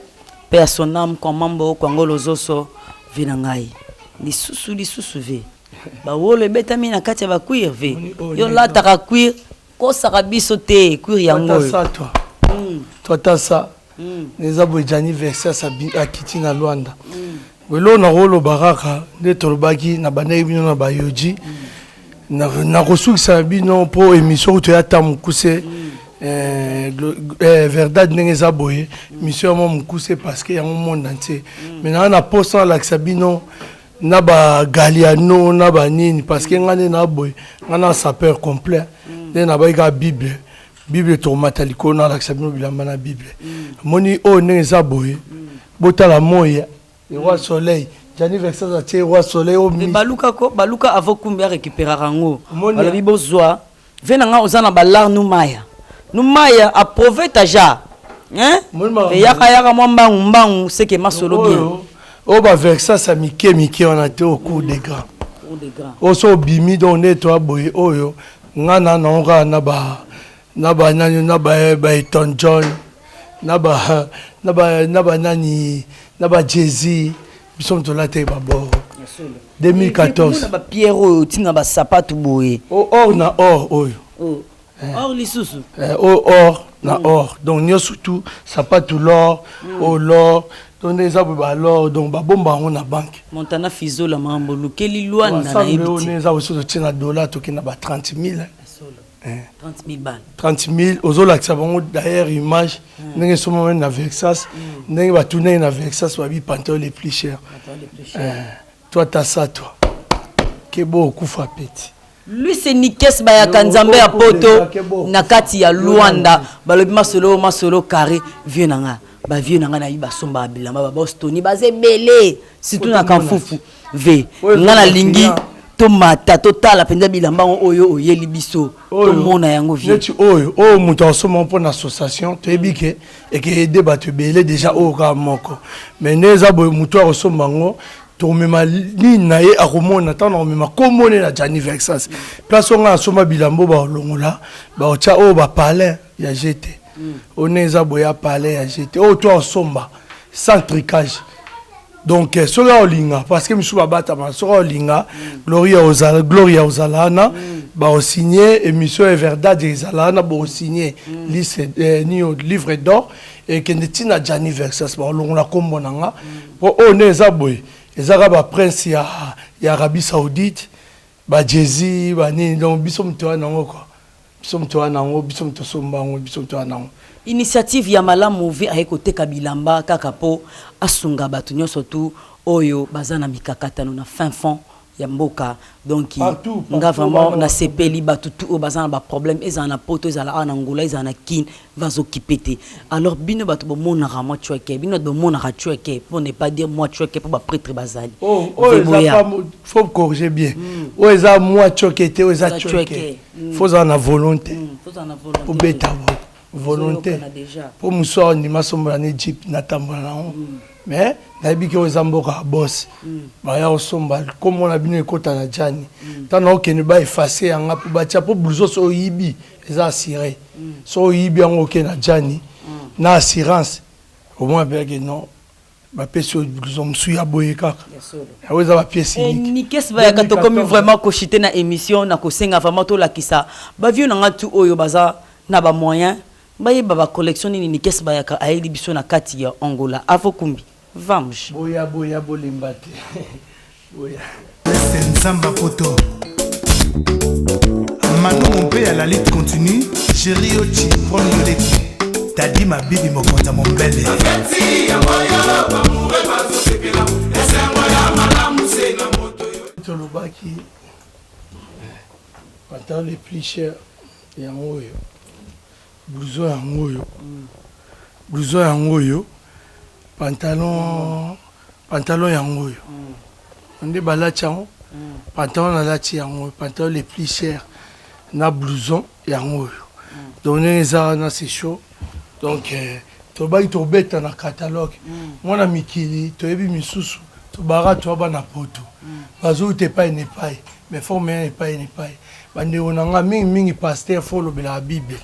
mpe ya sonam kwamambo kwangolo zoso ve na ngai lisusu lisusu ve bawolo ebetami na kati ya bacuir ve. Yo lataka cuir, kosaka biso te cuir yango oyo. Toi toi toi ta sa eza boye. Jani Versas akiti na Lwanda. Eloko nakoloba kaka nde tolobaki na bandaki bino na bayoji, nakosukisa bino mpo émission kutu ya ta mokuse. Verdad ndenge eza boye, émission ya mwa mokuse parce que yango monde entier, mais naa na posa nalakisa bino na bagaliano na banini, parce que ngai nde na boye, ngai na sapeur complet nde nabaki kaka Bible. Bible tokomata likolo, nalakisa bino bilamba na Bible. Moni oyo ndenge eza boye, botala moi, roi soleil Jani Vexas atie roi soleil oyo. Me baluka ko baluka avo kumbi arécupéraka yango. Balobi bozwa ve na nga oza na balar numaya numaya approuvé taja, hein? Eyaka yaka mwa mbangu mbangu seke masolo bien. Oyo oyo baversas ya mike mike wana te, au cours des grands. Cours des grands. Oyo so obimi donc nde toya boye, oyo nga na nango kaka na ba na banani na ba ba Elton John na ba na ba na banani na ba Jay-Z, biso moto olataki baboro 2014. Na bapierre oyo otinga basapatu boye. Or na or oyo. Oh. Or lisusu. Oyo or na or, donc nyonso tu sapatu l'or, oyo l'or, donc nde eza boye balor, donc babomba yango na banque. Montana Fizola makambo olukeli Lwanda. Ensemble nayebi oyo te. nde eza boso totie na dollar, tokende na ba 30 000. 30 000 balles. 30 000 ozolakisa bango d'ailleurs image ndenge esomami na Vexas, ndenge batunaki na Vexas babi pantalon les plus cher. Toi ta ça toi kebo okufa peti. Lui c'est Nikes Bayaka Nzambe ya poto na kati ya Luanda. Balobi masolo masolo carré vieux na nga. Ba vieux na nga na yi basomba bilamba ba Bostoni baze belé surtout na Kamfufu v. Nga na lingi tomata totala mpenza bilamba yango oyo oyeli biso, tomona yango vieux. Neti oyo oyo moto asomba mpo na association, toyebi ke ekeede bato ebele déjà oyo kaka moko, mais nde eza boye, moto akosomba yango tokomema nini na ye akomona ntango nakomema kombo nde na Jani Vexas place oyo ngai nasomba bilambo, bakolongola baotya oyo bapalin ya gt oyo nde eza boye ya palin ya gt oyo to asomba sans tricage. Donc eh, soki aolinga parce que misusu babatama, soki aolinga gloria ozala, gloria ozala wana, baosigne émission ya verdade ezala wana, bosigne liste eh, nio livre d'or ekende ntina Gianni Versas, baolongola nkombo na nga mpo oyo nde eza boye, eza kaka baprince ya Arabie Saoudite, bajezi banini. Donc biso moto wana yango quoi, biso moto wana yango, biso moto osomba yango, biso moto wana yango. Initiative ya malamu, vi aye koteka bilamba kaka mpo asunga bato nyonso tu oyo baza na mikakatano na fin fond ya mboka. Donc Partout, nga partout, vraiment bana nasepeli. Bato tu oyo baza na baproblème, ezala na poto, ezala awa na Ngola, ezala na Kine, bazokipe te. Alors bino bato bomonaka mwa chweke, bino bato bomonaka chweke, pour ne pas dire mwa chweke, mpo baprêtre bazali. Oh, oyo eza pas faut corriger bien, oyo eza mwa tchoke te, oyo eza Eza tchoke. tchoke. Faut ozala na volonté. Faut na volonté. Obeta bo volonté. Ozoyokana déjà. Mpo mosu awa ndima asombola na Egypte, natambola nango, mais nayebi ke oyo eza mboka ya bos. Baya kosomba, kombo na bino ekota na jani. Ntango naokende, baefface yanga mpo batia, mpo blouson so oyibi eza assuré. So oyibi yango, oke na jani na assurance, omona mpeyake non, bapesi oyo blouson mosusu ya boye kaka, yango eza bapièce unique. Nikes bayaka, tokomi vraiment koshite na émission na kosenga vraiment tolakisa bavieux na nga tu oyo baza na bamoyen, bayeba bacollection nini Nikes bayaka ayeli biso na kati ya Angola. Avokumbi, vamos. Boya, boya, bolemba te, boya. Se nzamba poto manu mpe ya la lutte continue, Géri Ochi Paul Yoleki Tadi Mabibi mokonzi ya mombele. Feti yango yo bamure bazosepela, esengo ya malamu se na moto. Tolobaki pantalon le plus cher yango oyo, blouson yango oyo, blouson yango oyo, pantalon yango oyo nde balati yango, pantalon nalati yango oyo, pantalon le plus cher na blouson yango oyo. Donc ndenge eza wana, c'est chaud. Donc tobaki tobeta na catalogue. Mwana mikili toyebi misusu, tobaka toa bana poto bazouta epai na epai, mais forme ya epai na epai. Bandeko na nga, mingimingi pasteur, faut olobelaka Bible.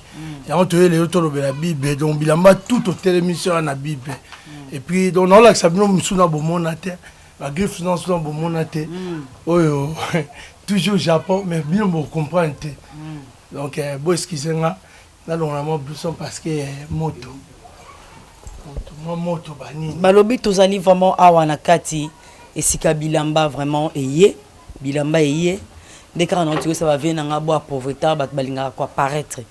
Yango toye lelo tolobela Bible. Donc bilamba tout totelemisi wana na Bible. Et puis donc naolakisa bino mosusu na bomona te, bagriffe nyonso na bomona te, oyo toujours Japon, mais bino bocomprendre te. Donc bo excuse nga, nalongola mwa blouson parce que moto moto mwa moto banini. Balobi tozali vraiment awa na kati esika bilamba vraiment eye, bilamba eye nde kaka na oti koyesa bavieux na nga bwa pauvreté. Bato balingaka koapparaître,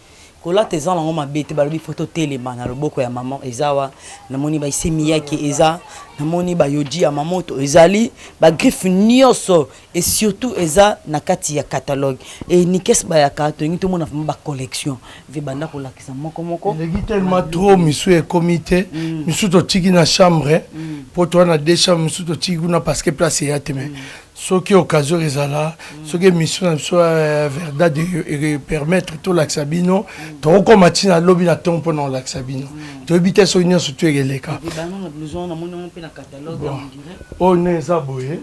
kolata eza nango mabe te. Balobi faut totelema na loboko ya mama. Eza awa, namoni baisemi yake eza, namoni bayoji ya mamoto ezali, bagriffe nyonso, et surtout eza na kati ya catalogue. E Nikes bayaka, tolingi tomona vraiment bacollection ve banda kolakisa moko moko. Eleki tellement trop, misu ekomi te. Misu totiki na chambre mpo toa na deux chambre, misu totiki kuna parce que place eya te. Mais soki occasion ezala, soki émission na biso verdade epermettre tolakisa bino, tokokoma ntina lobi na ntongo mpona kolakisa bino. Toyebi te soki nyonso to ekeleka. Bana na blouson, namoni yango mpe na catalogue. Bon. On dirait Oyo nde eza boye,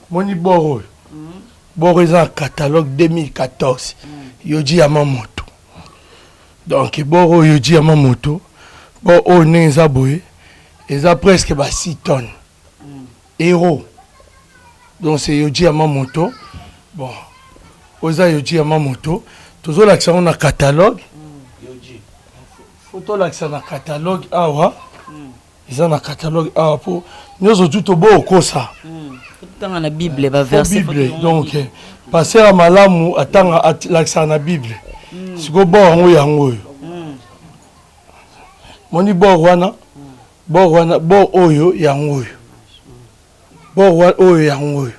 moni bord oyo, bord eza na catalogue 2014, Yoji Yamamoto. Donc bord oyo Yoji Yamamoto, bord oyo ndenge eza boye, eza presque ba 6 tonnes euro. Donc c'est Yoji Yamamoto. Bon, oyo eza Yoji Yamamoto, tozolakisa yango na catalogue. Faut tolakisa na catalogue awa, eza na catalogue awa, mpo nyonso tu tobo okosa. Totanga na Bible baverset. Bible. Donc pasteur ya malamu atanga, alakisaka na Bible. Sikoyo bord yango, yango oyo, moni bord wana, bord wana, bord oyo yango oyo, bord oyo yango oyo,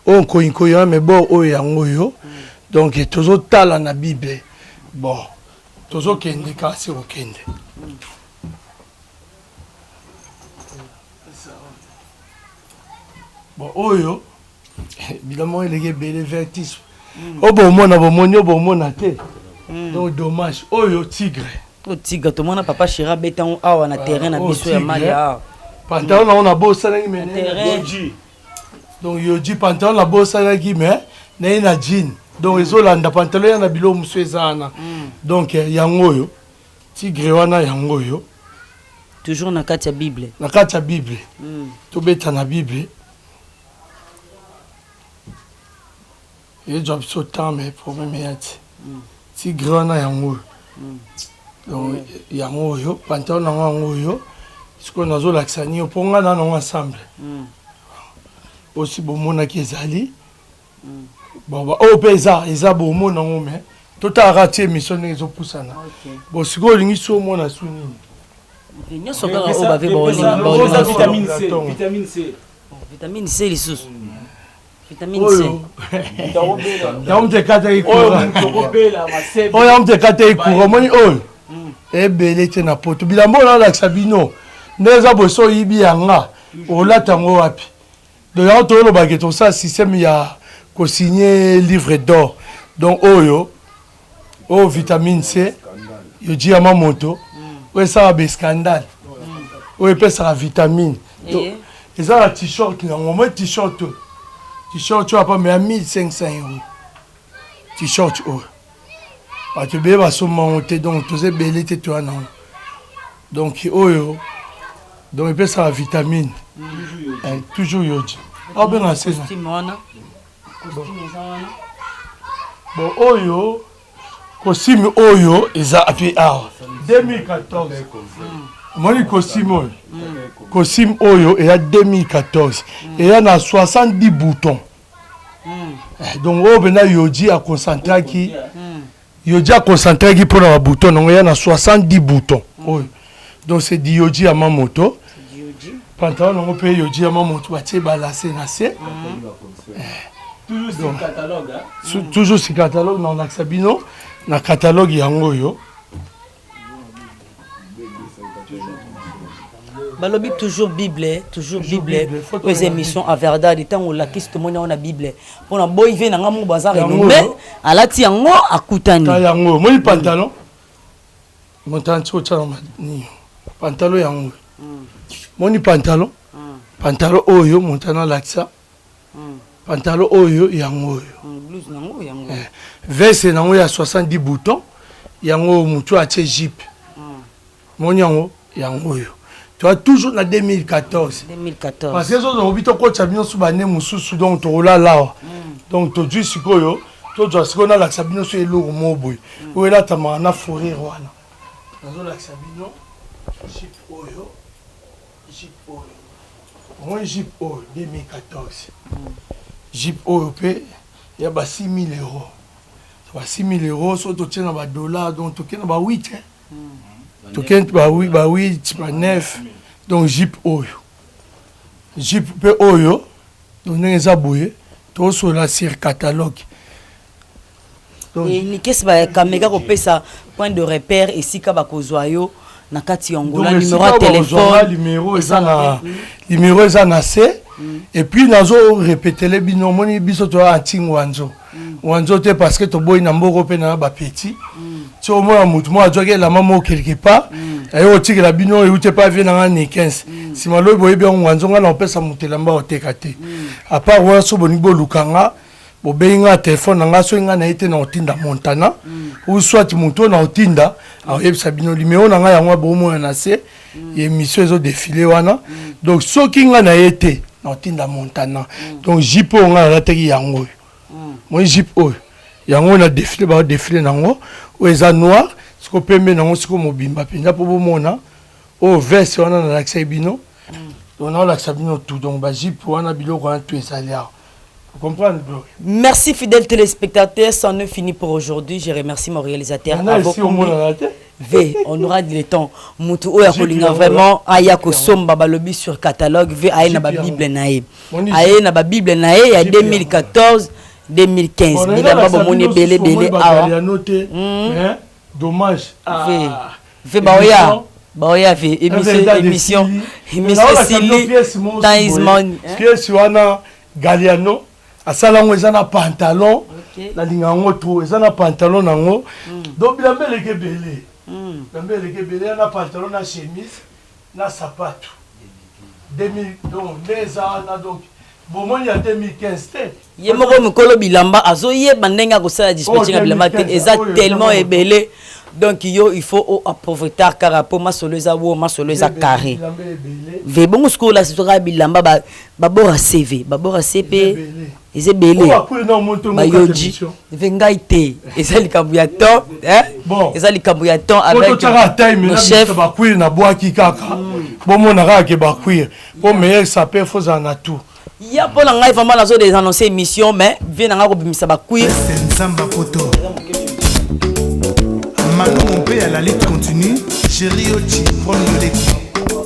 oyo nkoyinkoyi wana, mais bord oyo yango oyo. Donc tozotala na Bible. Bon, tozokende kasi kokende. Bon, oyo bilamba eleki ebele, vertige oyo bomona, bomoni oyo bomona te, donc dommage. Oyo tigre. Oyo tigre, tomona papa chéri abetango awa na terrain na biso ya mali awa. Pantalon nango nabosanaki, mais terrain. Donc Yoji, pantalon nabosanaki, mais naye na jean. Donc ezolanda pantalon ya na biloko mosusu eza wana. Donc yango oyo tigre wana, yango oyo. Toujours na kati ya Bible. Na kati ya Bible. Tobeta na Bible. Ezwa biso temps mais problème eya ti. Tigre wana yango oyo. Donc yango oyo pantalon nango yango oyo. Sikoyo nazolakisa nini mpo nga na nango ensemble. Osi bomonaki ezali. Bon ba oyo mpe eza eza bomona yango mais totalaka ti émission ndenge ezopusana. Bon sikoyo olingi so omona su nini? Nyonso kaka oyo bave baolinga baolinga vitamine C, vitamine C. Vitamine C lisusu. Vitamine C. Yango moto ekataki courant. Oyo yango moto ekataki courant. Omoni oyo ebele te na poto. Bilamba oyo nalakisa bino nde eza boye so oyibi yanga olata yango wapi? Donc yango toyolobake tosala système ya kosigne livre d'or. Donc oyo oyo vitamine C yoji ya mamoto oyo esalaka ba scandale oyo epesaka vitamine. Eza na t-shirt nango moi t-shirt oyo t-shirt oyo apamba ya 1500 euros t-shirt oyo bato ebele basomba yango te donc toza ebele te toya nango donc oyo donc epesaka vitamine toujours yoji aobenga seza bon oyo costume oyo eza ape awa 2014 omoni costume oyo costume oyo eya 2014 eya na 70 boutons donc oyo mpenza yoji aconcentraki yoji aconcentraki mpona babouton nango eya na 70 boutons oyo donc c'est du yoji ya mamoto pantalon nango mpe yoji ya mamoto batie balase na se toujours si catalogue na olakisa bino na catalogue yango oyo balobi toujours bible toujours bible oyo eza émission a verdade ntango olakisi tomoni yango na bible mpona boyi vie na nga moko baza renommé alati yango akutani yango omoni pantalon montana ti otya na nini pantalon yango moni pantalon pantalon oyo montana alakisa pantalon oyo yango oyo veste nango ya 70 bouton yango motu atie jupe moni yango yango oyo toa toujours na 2014 2014 parce que soki tokotisa bino su bane mosusu donc tokolala awa donc tozwi sikoyo tozwa sikoyo nalakisa bino so eloko moko boye oyo elatamaka na fourrure wana nazolakisa bino jupe oyo jupe oyo omoni jupe oyo 2014 jupe oyo mpe ya ba 6000 euros ba 6000 euros soki totie na badollar donc toke na ba 8 toke ba 8 ba 9 donc jupe oyo jupe mpe oyo donc ndenge eza boye tosola sur catalogue. Nikesi bakameka kopesa point de repère esika bakozwa yo na kati ya Angola numéro ya téléphone numéro eza na numéro eza na se et puis nazo répétele bino omoni biso toya anti ngwanzo ngwanzo te parce que toboyi na mboko mpe na bapeti ti omona motu moko azwaki elamba moko quelque part aye kotikela bino euti epai vie na nga nikens nsima lobi boyebi yango ngwanzo nga na kopesa moto elamba koteka te à part wana so bolingi boluka nga bobengi nga telefone na nga soki nga na ye te na kotinda montana ou soit moto oyo na kotinda akoyebisa bino limero na nga yango bomona na se émission ezo défile wana donc soki nga na ye te na kotinda montana donc jupe oyo nga nalataki yango oyo moi jupe oyo yango na défile bao défile nango oyo eza noir siko pembe nango siko mobimba mpenza mpo bomona oyo veste wana nalakisaki bino donc naolakisa bino tout donc bajupe wana biloko wana tout ezali awa. Comprendre, bro. Merci fidèles téléspectateurs, c'en est fini pour aujourd'hui. Je remercie mon réalisateur. V, on aura le temps. Mutu oya kolinga vraiment aya kosomba balobi sur catalogue V aye na ba Bible na ye. Aye na ba Bible na ye ya 2014 2015. Bilamba bomoni ebele ebele awa. Dommage. V. V baoya. Baoya V émission émission émission esili. Temps is money. Pièce wana Galliano asala yango eza na pantalon nalinga yango trop eza na pantalon nango donc bilamba eleki ebele bilamba eleki ebele ya na pantalon na chemise na sapatu 2000 donc nde eza wana donc bomoni ya 2015 te ye moko mikolo bilamba azoyeba ndenge akosala dispatching ya bilamba te eza tellement ebele. Donc yo, il faut o appauvretar kaka mpo masolo eza wo, masolo eza carré. Ve bongo sikoyo olakisa biso kaka bilamba babora cv, babora cp eza ebele, bayoji ve ngai te. Eza likambo ya temps, eza likambo ya temps. Avec nos chefs bacuir nabwaki kaka, bomona kaka ke bacuir mpo meilleur sapeur fozala na tout. Ya mpo na ngai vraiment nazo désannoncer émission, mais vie na ngai kobimisa bacuir. Nzamba poto Manu mpe ya la lutte continue. Géri Ochi Paul Yoleki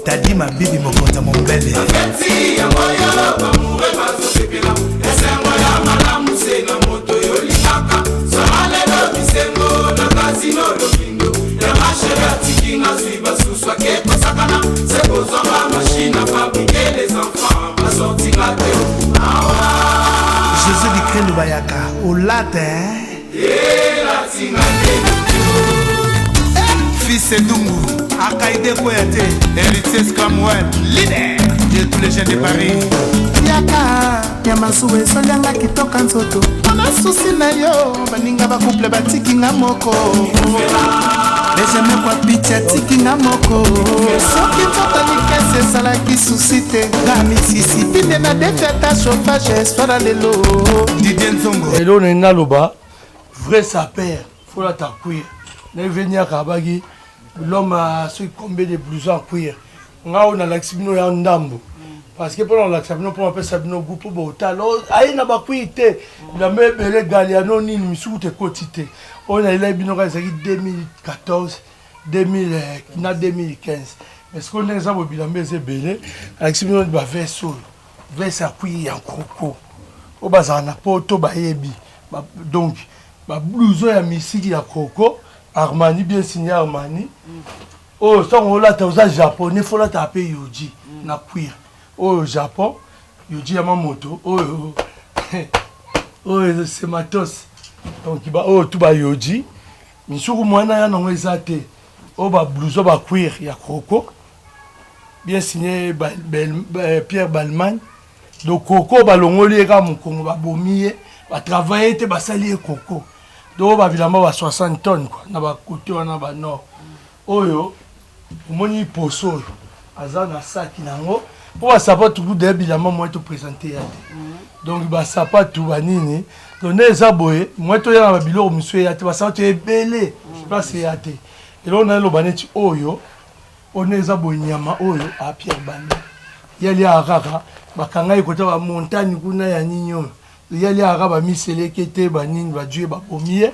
Tadi Mabibi mokonzi ya mombele. Feti yango yo bamure bazosepela, esengo ya malamu se na moto yolingaka. Soma lelo bisengo na kasino lokindo ya mashere atiki nga zwi basusu ake kosakana se kozwanga machine à fabriquer les enfants basortinga te awa. Jésus Dikrenu bayaka olata. Elatinga nde. Fils Edungu Akaide Koya te, héritier Scamwell, leader de tous les jeunes de Paris. Yaka ya masuwa esolianga kitoko nzoto mpona susi na yo. Baninga bacouple batikinga moko, Benjamin kwa picha atikinga moko. Soki nzoto likasi esalaki susi te, nga Misisipi nde na defi ata chauffage eswala lelo. Didie Nzongo. Eloko nini naloba, vrai sapeur folata cuir na eveniaka abaki l'homme a soki combien de blouson en cuir. Nga oyo nalakisi bino ya ndambo parce que mpona kolakisa bino, mpo bapesa bino goût, mpo botala aye na bacuir te, bilamba ebele galiano nini misuku te ekoti te. Oyo nayelaki bino kaka ezalaki 2014 2000 na 2015, mais sikoyo ndenge eza boye, bilamba eza ebele. Nalakisi bino baveste oyo, veste ya cuir ya croco oyo bazala na poto bayebi. Donc bablouson ya misiki ya croco Armani, bien signé Armani. Oyo ntango olata oza japonais, fo olata mpe Yohji na cuir. Oyo Japon, Yohji ya mamoto. Oyo sematos. Donc oyo tu bayoji misuku mwana ya nango eza te. Oyo bablouson bacuir ya croco, bien signé Pierre Balmain. Donc croco balongoli ye kaka mokongo, babomi ye, batravaille te, basali ye croco. Donc oyo babilamba ba 60 tonnes quoi na bakote wana banord. Oyo omoni poso oyo aza na saki nango mpo basapatu kuda ya bilamba moye toprésente ya te. Donc basapatu banini, donc nde eza boye, moye toya na babiloko mosusu eya te, basapatu ebele place eya te. Eloko naloba neti oyo, oyo nde eza boye, nyama oyo a Pierre Balmain, ye aliaka kaka bakanga ye kota bamontagne kuna ya nini oyo, ye aliaka kaka bamiseleke te, banini bajue babomi ye.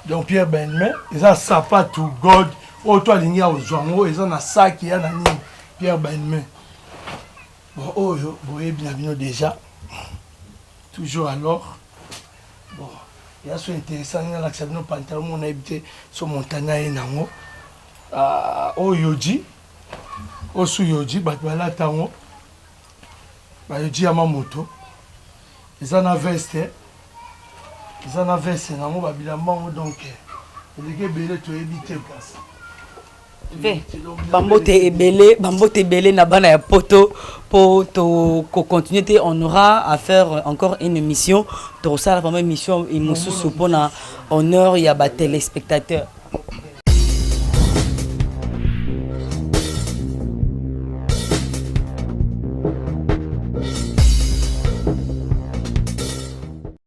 Donc Pierre Balmain eza sapatu god oyo to alingi akozwa yango, eza na saki ya na nini, Pierre Balmain. Bon, oyo boyebi na bino déjà toujours. Alors bon, ya so intéressant ndenge nalakisa bino pantalon moko, nayebi te so montana ye nango. Oyo Yohji, oyo su Yohji, bato balata yango baYohji ya mamoto. Eza na veste, eza na veste nango, babilamba yango. Donc eleki ebele, toyebi te kasi. Ve bambote ebele, bambote ebele na bana ya poto po tokocontinue te. On aura à faire encore une émission, tokosala vraiment émission mosusu mpona honneur ya batéléspectateur.